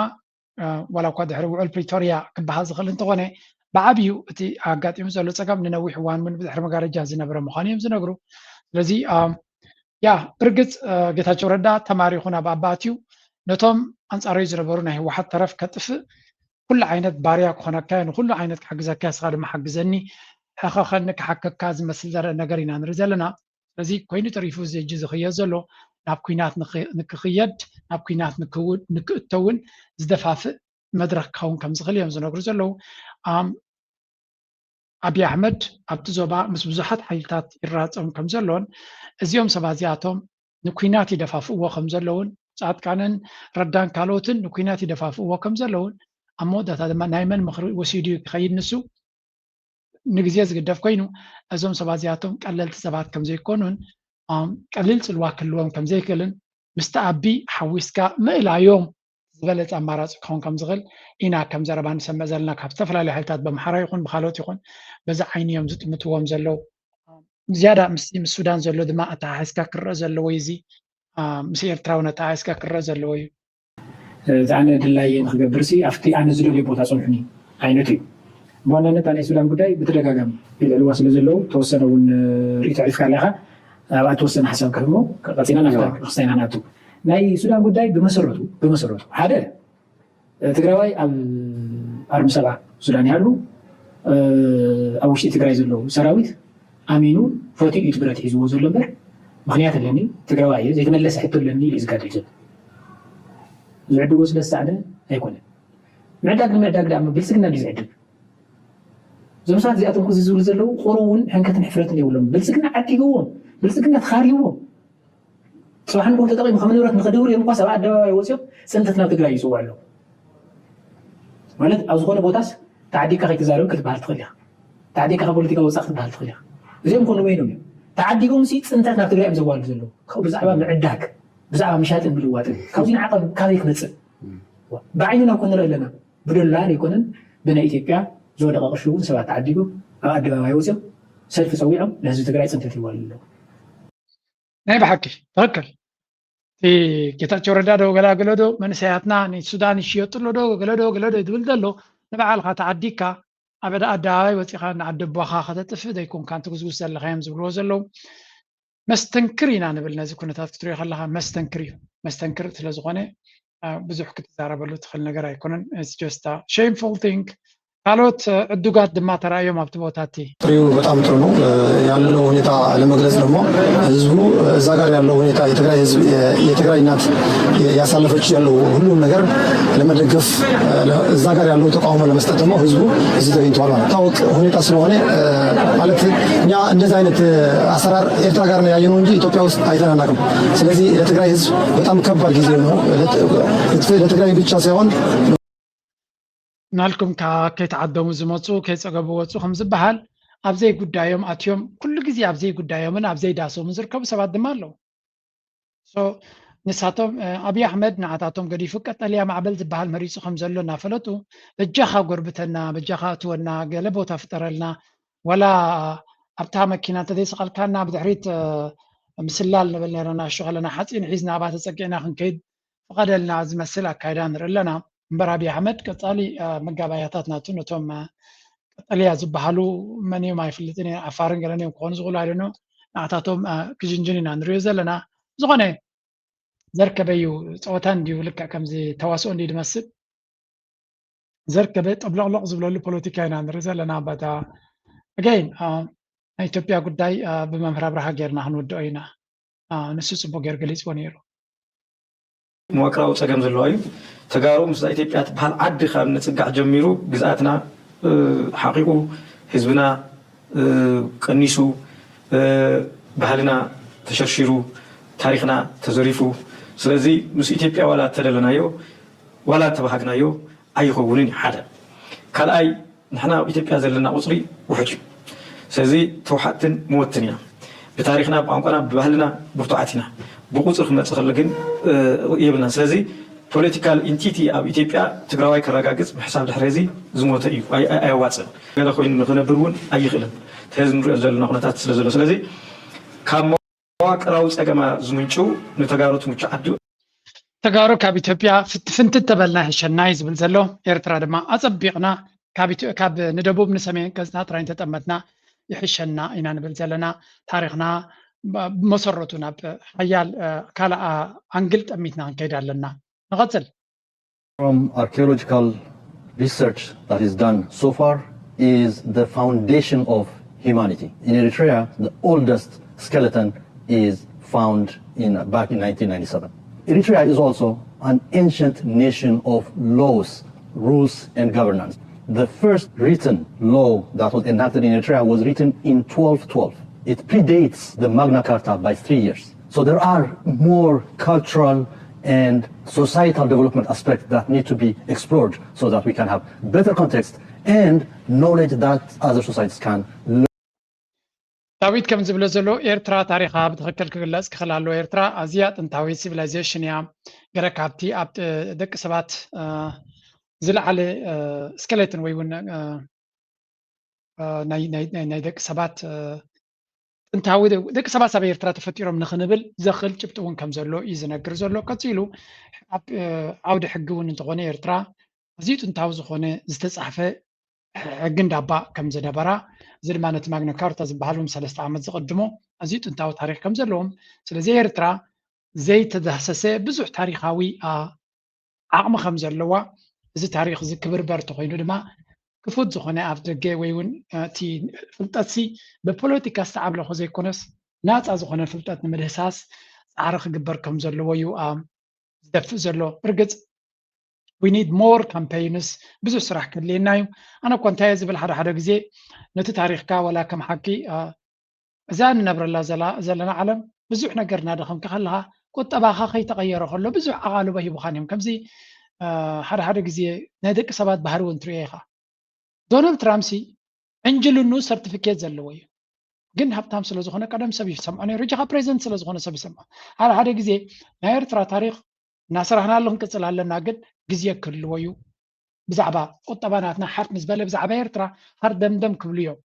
ዋላ እኳ ድሕሪ ውዕል ፕሪቶርያ ክበሃል ዝኽእል እንተኾነ ብዓብዩ እቲ ኣጋጢሙ ዘሎ ፀገም ንነዊሕ እዋን እውን ብድሕሪ መጋረጃ ዝነበረ ምዃኑ እዮም ዝነግሩ። ስለዚ ያ ብርግፅ ጌታቸው ረዳ ተማሪኹ ናብ ኣባትዩ ነቶም ኣንፃረዩ ዝነበሩ ናይ ህወሓት ተረፍ ከጥፍእ ኩሉ ዓይነት ባርያ ክኾነካ ንኩሉ ዓይነት ክሕግዘካ ስኻ ድማ ሓግዘኒ ሕኸኸኒ ክሓከካ ዝመስል ዘረእ ነገር ኢና ንርኢ ዘለና። ስለዚ ኮይኑ ተሪፉ እዚ ሕጂ ዝኽየድ ዘሎ ናብ ኩናት ንክኽየድ ናብ ኩናት ንክእተውን ዝደፋፍእ መድረክ ክኸውን ከም ዝኽእል እዮም ዝነግሩ ዘለዉ። ኣብዪ ኣሕመድ ኣብቲ ዞባ ምስ ብዙሓት ሓይልታት ይራፀም ከም ዘሎን እዚኦም ሰባት እዚኣቶም ንኩናት ይደፋፍእዎ ከም ዘለውን ፃድቃንን ረዳን ካልኦትን ንኩናት ይደፋፍእዎ ከም ዘለውን ኣብ መወዳእታ ድማ ናይ መን ምኽሪ ወሲዱ እዩ ክኸይድ ንሱ ንግዜ ዝግደፍ ኮይኑ እዞም ሰባት እዚኣቶም ቀለልቲ ሰባት ከም ዘይኮኑን ቀሊል ፅልዋ ክህልዎም ከም ዘይክእልን ምስቲ ኣቢ ሓዊስካ ምእላዮም ዝበለፀ ኣማራፂ ክኸውን ከም ዝኽእል ኢና ከም ዘረባ ንሰምዕ ዘለና ካብ ዝተፈላለዩ ሓይልታት በምሓራ ይኹን ብካልኦት ይኹን በዚ ዓይኒ እዮም ዝጥምትዎም ዘለዉ ዝያዳ ምስ ምስ ሱዳን ዘሎ ድማ ኣተሓሒዝካ ክረአ ዘለዎ እዩ እዚ ምስ ኤርትራ እውን ኣተሓሒዝካ ክረአ ዘለዎ እዩ እቲ ኣነ ድላየ ንክገብር ሲ ኣብቲ ኣነ ዝደልዮ ቦታ ፅንሑኒ ዓይነቱ እዩ ብዋናነት ናይ ሱዳን ጉዳይ ብተደጋጋሚ ይልዕልዋ ስለ ዘለዉ ተወሰነ እውን ርእቶ ዕሪፍካ ኣለካ ኣብኣ ተወሰነ ሓሳብ ክህቦ ቀፂና ናፍታ ክስታይና ናቱ ናይ ሱዳን ጉዳይ ብመሰረቱ ብመሰረቱ ሓደ ትግራዋይ ኣብ ኣርሚ ሰባ ሱዳን ይሃሉ ኣብ ውሽጢ ትግራይ ዘለዉ ሰራዊት ኣሚኑ ፈትዩ እዩ ብረት ሒዝዎ ዘሎ እምበር ምክንያት ኣለኒ ትግራዋይ እየ ዘይተመለሰ ሕቶ ኣለኒ ኢሉ ዝጋደል ዘሎ ዝዕድጎ ስለ ዝሰኣነ ኣይኮነን ምዕዳግ ንምዕዳግ ዳ ብልፅግና እንዲ ዝዕድግ እዞም ሰባት እዚኣቶም ክዚ ዝብሉ ዘለዉ ቁሩ እውን ሕንከትን ሕፍረትን የብሎም ብልፅግና ዓዲግዎም ብልፅግና ተኻሪዎም ፅባሕ ንግሆ ተጠቒሙ ከም ንብረት ንኽድብሩ እዮም እኳ ሰብ ኣደባባይ ወፂኦም ፅንተት ናብ ትግራይ ይፅውዑ ኣለዉ ማለት ኣብ ዝኾነ ቦታስ ተዓዲግካ ከይትዛረብ ክትበሃል ትኽእል ኢኻ ተዓዲግካ ካብ ፖለቲካ ወፃእ ክትበሃል ትኽእል ኢኻ እዚኦም ኮኑ ወይኖም እዮም ተዓዲጎም ሲ ፅንተት ናብ ትግራይ እዮም ዘዋሉ ዘለዉ ካብኡ ብዛዕባ ምዕዳግ ብዛዕባ ምሻጥን ምልዋጥን ካብዚ ንዓቐ ካበይ ክመፅእ ብዓይንና እኮ ንርኢ ኣለና ብደላል ኣይኮነን ብናይ ኢትዮጵያ ዝወደቐ ቅርሺ እውን ሰባት ተዓዲጎም ኣብ ኣደባባይ ወፅኦም ሰልፊ ፀዊዖም ንህዝቢ ትግራይ ፅንተት ይዋሉ ኣለዉ ናይ ብሓቂ ትኽክል እቲ ጌታቸው ረዳ ዶ ገላገሎ ዶ መንእሰያትና ንሱዳን ይሽየጡ ኣሎ ዶ ገለ ዶ ገለ ዶ ዝብል ዘሎ ንባዕልካ ተዓዲግካ ኣብ ኣደባባይ ወፂኻ ንዓዲ ኣቦኻ ከተጥፍእ ዘይኮንካ ንትጉዝጉዝ ዘለኻዮም ዝብልዎ ዘለዉ መስተንክር ኢና ንብል ነዚ ኩነታት ክትሪኦ ከለካ መስተንክር እዩ መስተንክር ስለዝኮነ ብዙሕ ክትዛረበሉ ትኽእል ነገር ኣይኮነን just shameful thing ካልኦት ዕዱጋት ድማ ተራእዮም ኣብቲ ቦታ እቲ ጥሪው በጣም ጥሩ ነው ያለው ሁኔታ ለመግለጽ ደግሞ ህዝቡ እዛ ጋር ያለው ሁኔታ የትግራይ ህዝብ የትግራይ እናት ያሳለፈች ያለው ሁሉም ነገር ለመደገፍ እዛ ጋር ያለው ተቃውሞ ለመስጠት ደግሞ ህዝቡ እዚህ ተገኝተዋል ማለት ታወቅ ሁኔታ ስለሆነ ማለት እኛ እንደዚህ አይነት አሰራር ኤርትራ ጋር ነው ያየነው እንጂ ኢትዮጵያ ውስጥ አይተን አናውቅም። ስለዚህ ለትግራይ ህዝብ በጣም ከባድ ጊዜ ነው። ለትግራይ ብቻ ሳይሆን ናልኩም ከይተዓደሙ ዝመፁ ከይፀገቡ ወፁ ከም ዝበሃል ኣብዘይ ጉዳዮም ኣትዮም ኩሉ ግዜ ኣብዘይ ጉዳዮምን ኣብዘይ ዳሶምን ዝርከቡ ሰባት ድማ ኣለዉ። ንሳቶም ኣብይ ኣሕመድ ንዓታቶም ገዲፉ ቀጠልያ ማዕበል ዝበሃል መሪፁ ከም ዘሎ እናፈለጡ በጃኻ ጎርብተና በጃኻ እትወና ገለ ቦታ ፍጠረልና ወላ ኣብታ መኪና እንተዘይሰቐልካና ብድሕሪት ምስላል ንብል ነረና እሹ ከለና ሓፂን ሒዝና ኣብኣ ተፀጊዕና ክንከይድ ፍቐደልና ዝመስል ኣካይዳ ንርኢ ኣለና። እምበር ኣብይ ኣሕመድ ቀፃሊ መጋባእያታት ናቱ ነቶም ቀጠልያ ዝበሃሉ መን እዮም ኣይፍልጥን እዮም ዓፋርን ገለን እዮም ክኾኑ ዝኽእሉ ኣይደኖ ንዓታቶም ክጅንጅን ኢና ንሪኦ ዘለና ዝኾነ ዘርከበ እዩ ፀወታ እንዲዩ ልክዕ ከምዚ ተዋስኦ እንዲዩ ዝመስል ዘርከበ ጠብለቕለቕ ዝብለሉ ፖለቲካ ኢና ንርኢ ዘለና በታ again ናይ ኢትዮጵያ ጉዳይ ብመምህር ኣብርሃ ጌርና ክንውድኦ ኢና ንሱ ፅቡቅ ገይሩ ገሊፅዎ ነይሩ መዋቅራዊ ፀገም ዘለዋ እዩ። ተጋሩ ምስዛ ኢትዮጵያ ትበሃል ዓዲ ካብ ንፅጋዕ ጀሚሩ ግዝኣትና ሓቒቑ፣ ህዝብና ቀኒሱ፣ ባህልና ተሸርሺሩ፣ ታሪኽና ተዘሪፉ። ስለዚ ምስ ኢትዮጵያ ዋላ እተደለናዮ ዋላ እተባሃግናዮ ኣይኸውንን እዩ ሓደ። ካልኣይ ንሕና ኣብ ኢትዮጵያ ዘለና ቁፅሪ ውሑድ እዩ። ስለዚ ተውሓጥትን መወትን ኢና። ብታሪኽና፣ ብቋንቋና፣ ብባህልና ብርቱዓት ኢና። ብቁፅሪ ክመፅእ ከሎ ግን የብልናን። ስለዚ ፖለቲካል ኢንቲቲ ኣብ ኢትዮጵያ ትግራዋይ ከረጋግፅ ምሕሳብ ድሕሪ እዚ ዝሞተ እዩ፣ ኣየዋፅእን። ገለ ኮይኑ ንክነብር እውን ኣይኽእልን፣ እቲ ሕዚ ንሪኦ ዘለና ኩነታት ስለ ዘሎ። ስለዚ ካብ መዋቅራዊ ፀገማ ዝምንጩ ንተጋሩ ትምቹ ዓዲ ተጋሩ ካብ ኢትዮጵያ ፍንትት ተበልና ይሕሸና እዩ ዝብል ዘሎ። ኤርትራ ድማ ኣፀቢቕና ካብ ንደቡብ ንሰሜን ገጽና ጥራይ እንተጠመትና ይሕሸና ኢና ንብል ዘለና። ታሪኽና ብመሰረቱ ናብ ሓያል ካልእ ኣንግል ጠሚትና ክንከይድ ኣለና። ንቐጽል። From archaeological research that is done so far is the foundation of humanity. In Eritrea, the oldest skeleton is found in back in nineteen ninety-seven. Eritrea is also an ancient nation of laws, rules, and governance. The first written law that was enacted in Eritrea was written in twelve twelve. It predates the Magna Carta by three years. So there are more cultural and societal development aspects that need to be explored so that we can have better context and knowledge that other societies can learn. ዳዊት ከም ዝብሎ ዘሎ ኤርትራ ታሪኻ ብትኽክል ክግለጽ ክኽእል ኣለዎ። ኤርትራ ኣዝያ ጥንታዊት ሲቪላይዜሽን እያ። ገለ ካብቲ ኣብ ደቂ ሰባት ዝለዓለ ስኬሌትን ወይ እውን ናይ ደቂ ሰባት ጥንታዊ ደቂ ሰባት ኣብ ኤርትራ ተፈጢሮም ንኽንብል ዘኽእል ጭብጢ እውን ከም ዘሎ እዩ ዝነግር ዘሎ። ቀፂሉ ኣብ ዓውዲ ሕጊ እውን እንተኾነ ኤርትራ ኣዝዩ ጥንታዊ ዝኾነ ዝተፃሕፈ ሕጊ እንዳባ ከም ዝነበራ፣ እዚ ድማ ነቲ ማግና ካርታ ዝበሃል እውን ሰለስተ ዓመት ዝቐድሞ ኣዝዩ ጥንታዊ ታሪኽ ከም ዘለዎም፣ ስለዚ ኤርትራ ዘይተዳህሰሰ ብዙሕ ታሪኻዊ ዓቕሚ ከም ዘለዋ፣ እዚ ታሪኽ እዚ ክብርበር ተኾይኑ ድማ ክፉት ዝኾነ ኣፍ ደገ ወይ እውን እቲ ፍልጠትሲ ብፖለቲካ ዝተዓብለኾ ዘይኮነስ ናፃ ዝኾነ ፍልጠት ንምድህሳስ ፃዕሪ ክግበር ከም ዘለዎ እዩ ዝደፍእ ዘሎ። ብርግፅ we need more campaigns፣ ብዙሕ ስራሕ ከድልየና እዩ። ኣነ እኮ እንታይ ዝብል ሓደ ሓደ ግዜ ነቲ ታሪኽካ ወላ ከም ሓቂ እዛ ንነብረላ ዘለና ዓለም ብዙሕ ነገር እናደኸምካ ከለኻ ቁጠባኻ ከይተቐየረ ከሎ ብዙሕ ኣቓልቦ ሂቡኻን እዮም። ከምዚ ሓደ ሓደ ግዜ ናይ ደቂ ሰባት ባህሪ እውን ትሪኦ ኢኻ። ዶናልድ ትራምፕ ሲ ዕንጅልኑ ሰርቲፊኬት ዘለዎ እዩ፣ ግን ሃብታም ስለ ዝኾነ ቀደም ሰብ ይሰምዖ ነይሩ። ሕጂ ካብ ፕሬዚደንት ስለ ዝኾነ ሰብ ይሰምዖ። ሓደ ሓደ ግዜ ናይ ኤርትራ ታሪኽ እናሰራሕናሉ ክንቅፅል ኣለና፣ ግን ግዜ ክህልዎ እዩ። ብዛዕባ ቁጠባ ናትና ሓፍ ምስ በለ ብዛዕባ ኤርትራ ሃርደምደም ክብሉ እዮም።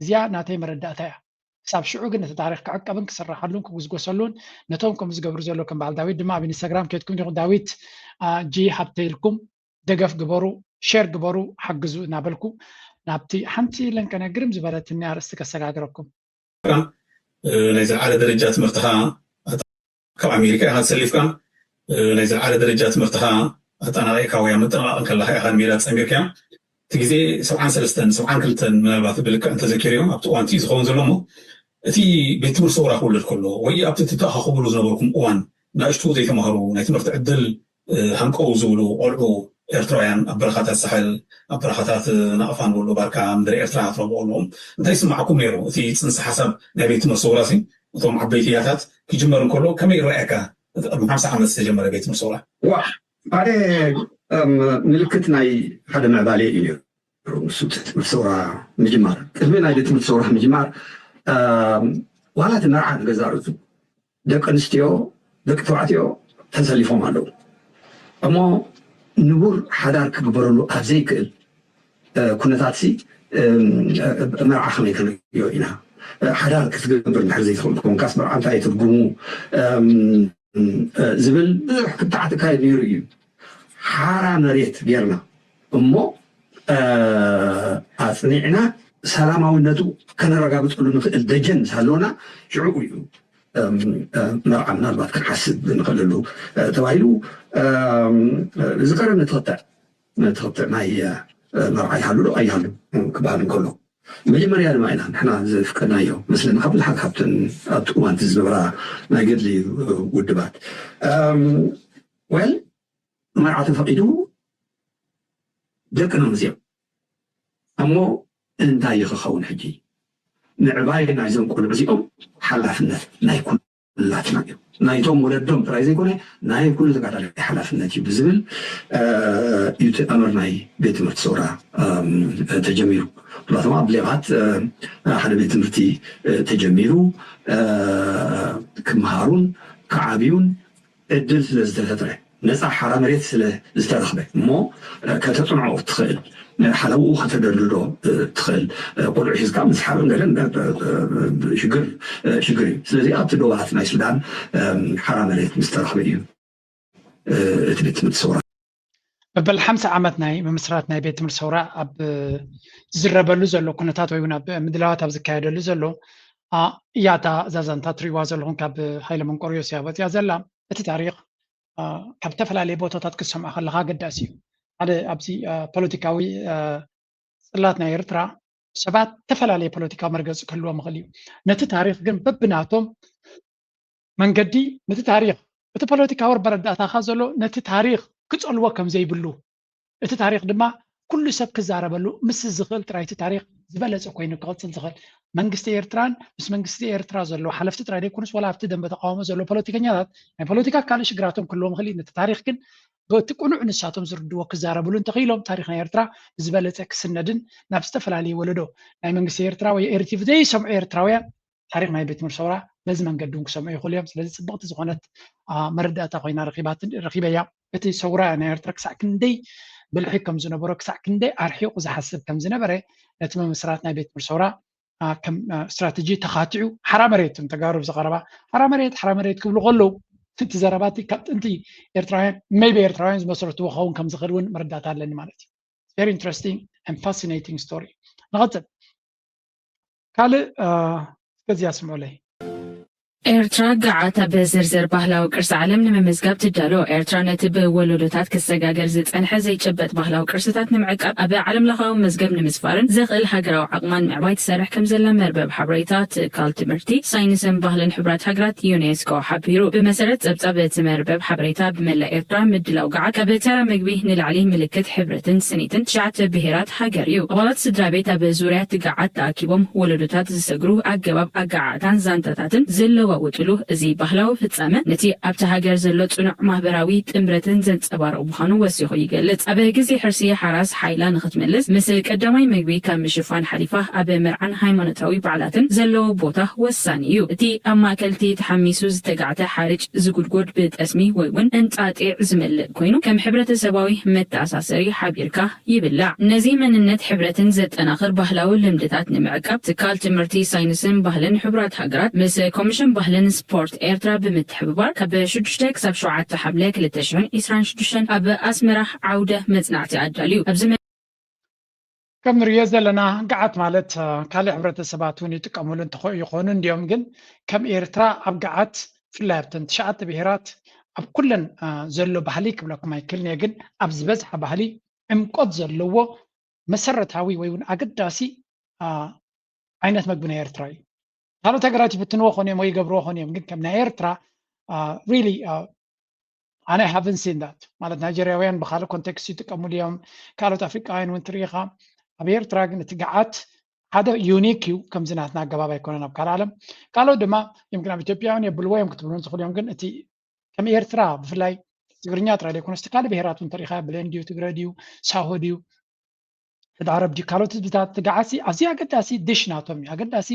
እዚኣ ናተይ መረዳእታ እያ። ክሳብ ሽዑ ግን እቲ ታሪኽ ክዕቀብን ክስራሓሉን ክጉስጎሰሉን ነቶም ከምኡ ዝገብሩ ዘሎ ከም በዓል ዳዊት ድማ ኣብ ኢንስታግራም ከድኩም ዲኹም ዳዊት ጂ ሃብተ ኢልኩም ደገፍ ግበሩ፣ ሼር ግበሩ፣ ሓግዙ እናበልኩ ናብቲ ሓንቲ ለንቀነ ግርም ዝበለትኒ ኣርእስቲ ከሰጋግረኩም። ናይ ዝለዓለ ደረጃ ትምህርትኻ ካብ ኣሜሪካ ኢኻ ተሰሊፍካ ናይ ዝለዓለ ደረጃ ትምህርትኻ ኣጠናቒቕካ ወይ ኣብ ምጥንቓቕ እንከለኻ ኢኻ ንሜዳ ተጸንቢርካዮ። እቲ ግዜ ሰብዓን ሰለስተን ሰብዓን ክልተን ምናልባት ብልክዕ እንተዘኪረዮ ኣብቲ እዋን እቲ ዝኸውን ዘሎ እሞ እቲ ቤት ትምህርቲ ሰውራ ክውለድ ከሎ ወይ ኣብቲ ትተኣኻኸብሉ ዝነበርኩም እዋን ንኣሽቱ ዘይተማህሩ ናይ ትምህርቲ ዕድል ሃንቀው ዝብሉ ቆልዑ ኤርትራውያን ኣብ በረኻታት ሳሕል ኣብ በረኻታት ናቕፋ ንብሎ ባርካ ምድሪ ኤርትራ ትረብኦ ኣለዎም እንታይ ይስማዓኩም ነይሩ እቲ ፅንሰ ሓሳብ ናይ ቤት ትምህርቲ ሰውራ ሲ እቶም ዓበይቲ ያታት ክጅመር እንከሎ ከመይ ይረኣየካ እቲ ቅድሚ ሓምሳ ዓመት ዝተጀመረ ቤት ትምህርቲ ሰውራ ሓደ ምልክት ናይ ሓደ ምዕባለ እዩ ነይሩ ንሱ ትምህርቲ ሰውራ ምጅማር ቅድሚ ናይ ቤት ትምህርቲ ሰውራ ምጅማር ዋላ እቲ መርዓ ንገዛ ርእሱ ደቂ ኣንስትዮ ደቂ ተባዕትዮ ተሰሊፎም ኣለዉ እሞ ንቡር ሓዳር ክግበረሉ ኣብ ዘይክእል ኩነታት ሲ መርዓ ከመይ ክንሪኦ ኢና ሓዳር ክትገብር እንድሕር ዘይትኽእል ኮንካስ መርዓ እንታይ ትርጉሙ ዝብል ብዙሕ ክትዓት እካየድ ነይሩ እዩ ሓራ መሬት ጌርና እሞ ኣፅኒዕና ሰላማዊነቱ ከነረጋግፀሉ ንኽእል ደጀን ምስ ሃለወና ሽዑ እዩ መርዓ ምናልባት ክንሓስብ ንኽእለሉ ተባሂሉ ዝቀረብ ንትኽትዕ ንትኽትዕ ናይ መርዓ ይሃሉ ዶ ኣይሃሉ ክበሃል እንከሎ መጀመርያ ድማ ኢና ንሕና ዝፍቀድናዮ መስለኒ ካብ ብዙሓት ካብተን ኣብቲ እዋንቲ ዝነበራ ናይ ገድሊ ውድባት ወል መርዓ ተፈቂዱ ደቅና መፅዮም እሞ እንታይ እዩ ክኸውን ሕጂ ምዕባይ ናይዞም ቆልዑ እዚኦም ሓላፍነት ናይ ኩላትና እዩ ናይቶም ወለዶም ጥራይ ዘይኮነ ናይ ኩሉ ተጋዳላይ ሓላፍነት እዩ ብዝብል እዩ እቲ ኣምር ናይ ቤት ትምህርቲ ሰውራ ተጀሚሩ ብላተማ ብሌባት ሓደ ቤት ትምህርቲ ተጀሚሩ ክመሃሩን ክዓብዩን ዕድል ስለ ዝተፈጥረ ነፃ ሓራ መሬት ስለ ዝተረኽበ እሞ ከተፅንዖ ትኽእል ሓለውኡ ከተደልድሎ ትኽእል ቆልዑ ሒዝካ ምስሓርን ገለን ሽግር ሽግር እዩ ስለዚ ኣብቲ ዶባት ናይ ሱዳን ሓራ መሬት ምስ ተረኽበ እዩ እቲ ቤት ትምህርቲ ሰውራ መበል ሓምሳ ዓመት ናይ ምምስራት ናይ ቤት ትምህርቲ ሰውራ ኣብ ዝዝረበሉ ዘሎ ኩነታት ወይ እውን ኣብ ምድላዋት ኣብ ዝካየደሉ ዘሎ እያ እታ እዛ ዛንታ ትሪእዋ ዘለኹም ካብ ሃይለ መንቆርዮስ እያ ወፅያ ዘላ። እቲ ታሪክ ካብ ዝተፈላለየ ቦታታት ክትሰምዖ ከለካ ኣገዳሲ እዩ። ሓደ ኣብዚ ፖለቲካዊ ፅላት ናይ ኤርትራ ሰባት ዝተፈላለየ ፖለቲካዊ መርገፂ ክህልዎም ይኽእል እዩ። ነቲ ታሪክ ግን በብናቶም መንገዲ ነቲ ታሪክ እቲ ፖለቲካዊ መረዳእታካ ዘሎ ነቲ ታሪክ ክፀልዎ ከም ዘይብሉ እቲ ታሪክ ድማ ኩሉ ሰብ ክዛረበሉ ምስ ዝኽእል ጥራይ እቲ ታሪክ ዝበለፀ ኮይኑ ክቕፅል ዝኽእል መንግስቲ ኤርትራን ምስ መንግስቲ ኤርትራ ዘለዉ ሓለፍቲ ጥራይ ዘይኮኑስ ዋላ ኣብቲ ደንበ ተቃውሞ ዘለዉ ፖለቲከኛታት ናይ ፖለቲካ ካልእ ሽግራቶም ክህልዎም ይኽእል እዩ። ነቲ ታሪክ ግን በቲ ቅኑዕ ንሳቶም ዝርድዎ ክዛረብሉ እንተኽኢሎም ታሪክ ናይ ኤርትራ ብዝበለፀ ክስነድን ናብ ዝተፈላለየ ወለዶ ናይ መንግስቲ ኤርትራ ወይ ኤርቲቪ ዘይሰምዑ ኤርትራውያን ታሪክ ናይ ቤት ትምህርቲ ሰውራ በዚ መንገዲ እውን ክሰምዑ ይኽእሉ እዮም። ስለዚ ፅብቕቲ ዝኾነት መረዳእታ ኮይና ረኺበያ። እቲ ሰውራ ናይ ኤርትራ ክሳዕ ክንደይ ብልሒ ከም ዝነበሮ ክሳዕ ክንደይ ኣርሒቑ ዝሓስብ ከም ዝነበረ ነቲ ምምስራት ናይ ቤት ትምህርቲ ሰውራ ከም ስትራተጂ ተኻቲዑ ሓራ መሬት ተጋሩ ብዝቐረባ ሓራ መሬት ሓራ መሬት ክብሉ ከለዉ እቲ ዘረባ እቲ ካብ ጥንቲ ኤርትራውያን maybe ኤርትራውያን ዝመሰረትዎ ክኸውን ከም ዝኽእል እውን መረዳእታ ኣለኒ ማለት እዩ። Very interesting and fascinating story። ንቐፅል። ካልእ እስከዚ ኣስምዑለይ። ኤርትራ ገዓት ኣብ ዝርዝር ባህላዊ ቅርሲ ዓለም ንምምዝጋብ ትዳሎ። ኤርትራ ነቲ ብወለዶታት ክሰጋገር ዝጸንሐ ዘይጭበጥ ባህላዊ ቅርስታት ንምዕቃብ ኣብ ዓለም ለኻዊ መዝገብ ንምስፋርን ዘኽእል ሃገራዊ ዓቕማ ንምዕባይ ትሰርሕ ከም ዘላ መርበብ ሓበሬታ ትካል ትምህርቲ፣ ሳይንስን ባህልን ሕቡራት ሃገራት ዩኔስኮ ሓቢሩ። ብመሰረት ጸብጻብ እቲ መርበብ ሓበሬታ ብመላእ ኤርትራ ምድላው ገዓት ካብ ተራ ምግቢ ንላዕሊ ምልክት ሕብረትን ስኒትን ትሽዓተ ብሄራት ሃገር እዩ። ኣባላት ስድራ ቤት ኣብ ዙርያ እቲ ገዓት ተኣኪቦም ወለዶታት ዝሰግሩ ኣገባብ ኣገዓዕታን ዛንታታትን ዝለዋወጥሉ እዚ ባህላዊ ፍጻመ ነቲ ኣብቲ ሃገር ዘሎ ጽኑዕ ማህበራዊ ጥምረትን ዘንጸባርቕ ምዃኑ ወሲኹ ይገልጽ። ኣብ ግዜ ሕርሲ ሓራስ ሓይላ ንኽትመልስ ምስ ቀዳማይ ምግቢ ካብ ምሽፋን ሓሊፋ ኣብ መርዓን ሃይማኖታዊ በዓላትን ዘለዎ ቦታ ወሳኒ እዩ። እቲ ኣብ ማእከል እቲ ተሓሚሱ ዝተጋዕተ ሓርጭ ዝጉድጎድ ብጠስሚ ወይ እውን እንጣጢዕ ዝመልእ ኮይኑ ከም ሕብረተሰባዊ መተኣሳሰሪ ሓቢርካ ይብላዕ። ነዚ መንነት ሕብረትን ዘጠናኽር ባህላዊ ልምድታት ንምዕቃብ ትካል ትምህርቲ ሳይንስን ባህልን ሕቡራት ሃገራት ምስ ኮሚሽን ባህልን ስፖርት ኤርትራ ብምትሕብባር ካብ ሽዱሽተ ክሳብ ሸውዓተ ሓምለ ክልተ ሽሕን ዕስራን ሽዱሽተን ኣብ ኣስመራ ዓውደ መጽናዕቲ ኣዳልዩ። ኣብዚ ከም ንሪኦ ዘለና ገዓት ማለት ካልእ ሕብረተሰባት እውን ይጥቀምሉ እንተኾ ይኾኑ እንዲዮም ግን ከም ኤርትራ ኣብ ገዓት ብፍላይ ኣብተን ትሽዓተ ብሄራት ኣብ ኩለን ዘሎ ባህሊ ክብለኩም ኣይክልን እየ ግን ኣብ ዝበዝሓ ባህሊ ዕምቆት ዘለዎ መሰረታዊ ወይ እውን ኣገዳሲ ዓይነት መግቢ ናይ ኤርትራ እዩ። ካልኦት ሃገራት ይፍትንዎ ኾን እዮም ወይ ይገብርዎ ኾን እዮም ግን ከም ናይ ኤርትራ really ኣነ ሃቭን ሲን ዳት ማለት ናይጀርያውያን ብካልእ ኮንቴክስት ይጥቀሙሉ እዮም። ካልኦት ኣፍሪቃውያን እውን ትርኢኻ። ኣብ ኤርትራ ግን እቲ ገዓት ሓደ ዩኒክ እዩ። ከምዚ ናትና ኣገባብ ኣይኮነን ኣብ ካልእ ዓለም። ካልኦት ድማ ይምክን ኣብ ኢትዮጵያውያን የብልዎ እዮም ክትብሉ ትኽእሉ እዮም። ግን እቲ ከም ኤርትራ ብፍላይ ትግርኛ ጥራይ ዘይኮነስ እቲ ካልእ ብሄራት እውን ተሪኢኻ ብሌን ድዩ ትግረ ድዩ ሳሆ ድዩ ሕድ ዓረብ ድዩ ካልኦት ህዝብታት እቲ ገዓሲ ኣዝዩ ኣገዳሲ ድሽ ናቶም እዩ ኣገዳሲ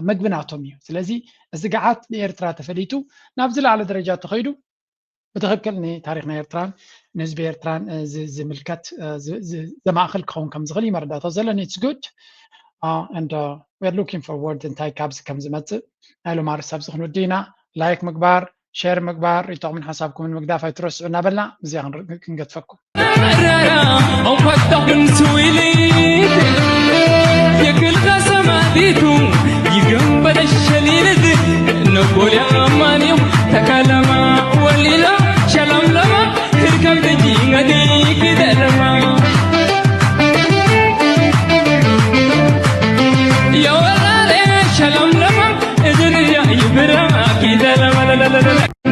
መግቢ ናቶም እዩ። ስለዚ እዚ ገዓት ብኤርትራ ተፈሊጡ ናብ ዝለዓለ ደረጃ ተኸይዱ ብትኽክል ንታሪክ ናይ ኤርትራን ንህዝቢ ኤርትራን ዝምልከት ዘማእክል ክኸውን ከም ዝኽእል እዩ መረዳእታ ዘለኒ። It's good and we're looking forward እንታይ ካብዚ ከም ዝመፅእ ናይ ሎማርስ ኣብዚ ክንውዲ ኢና። ላይክ ምግባር ሸር ምግባር ሪኢቶኹምን ሓሳብኩምን ምግዳፍ ኣይትረስዑ እናበልና እዚኣ ክንገድፈኩም። Okwatta kun suwili yekil kasama ditu yigambada shalilid nogolia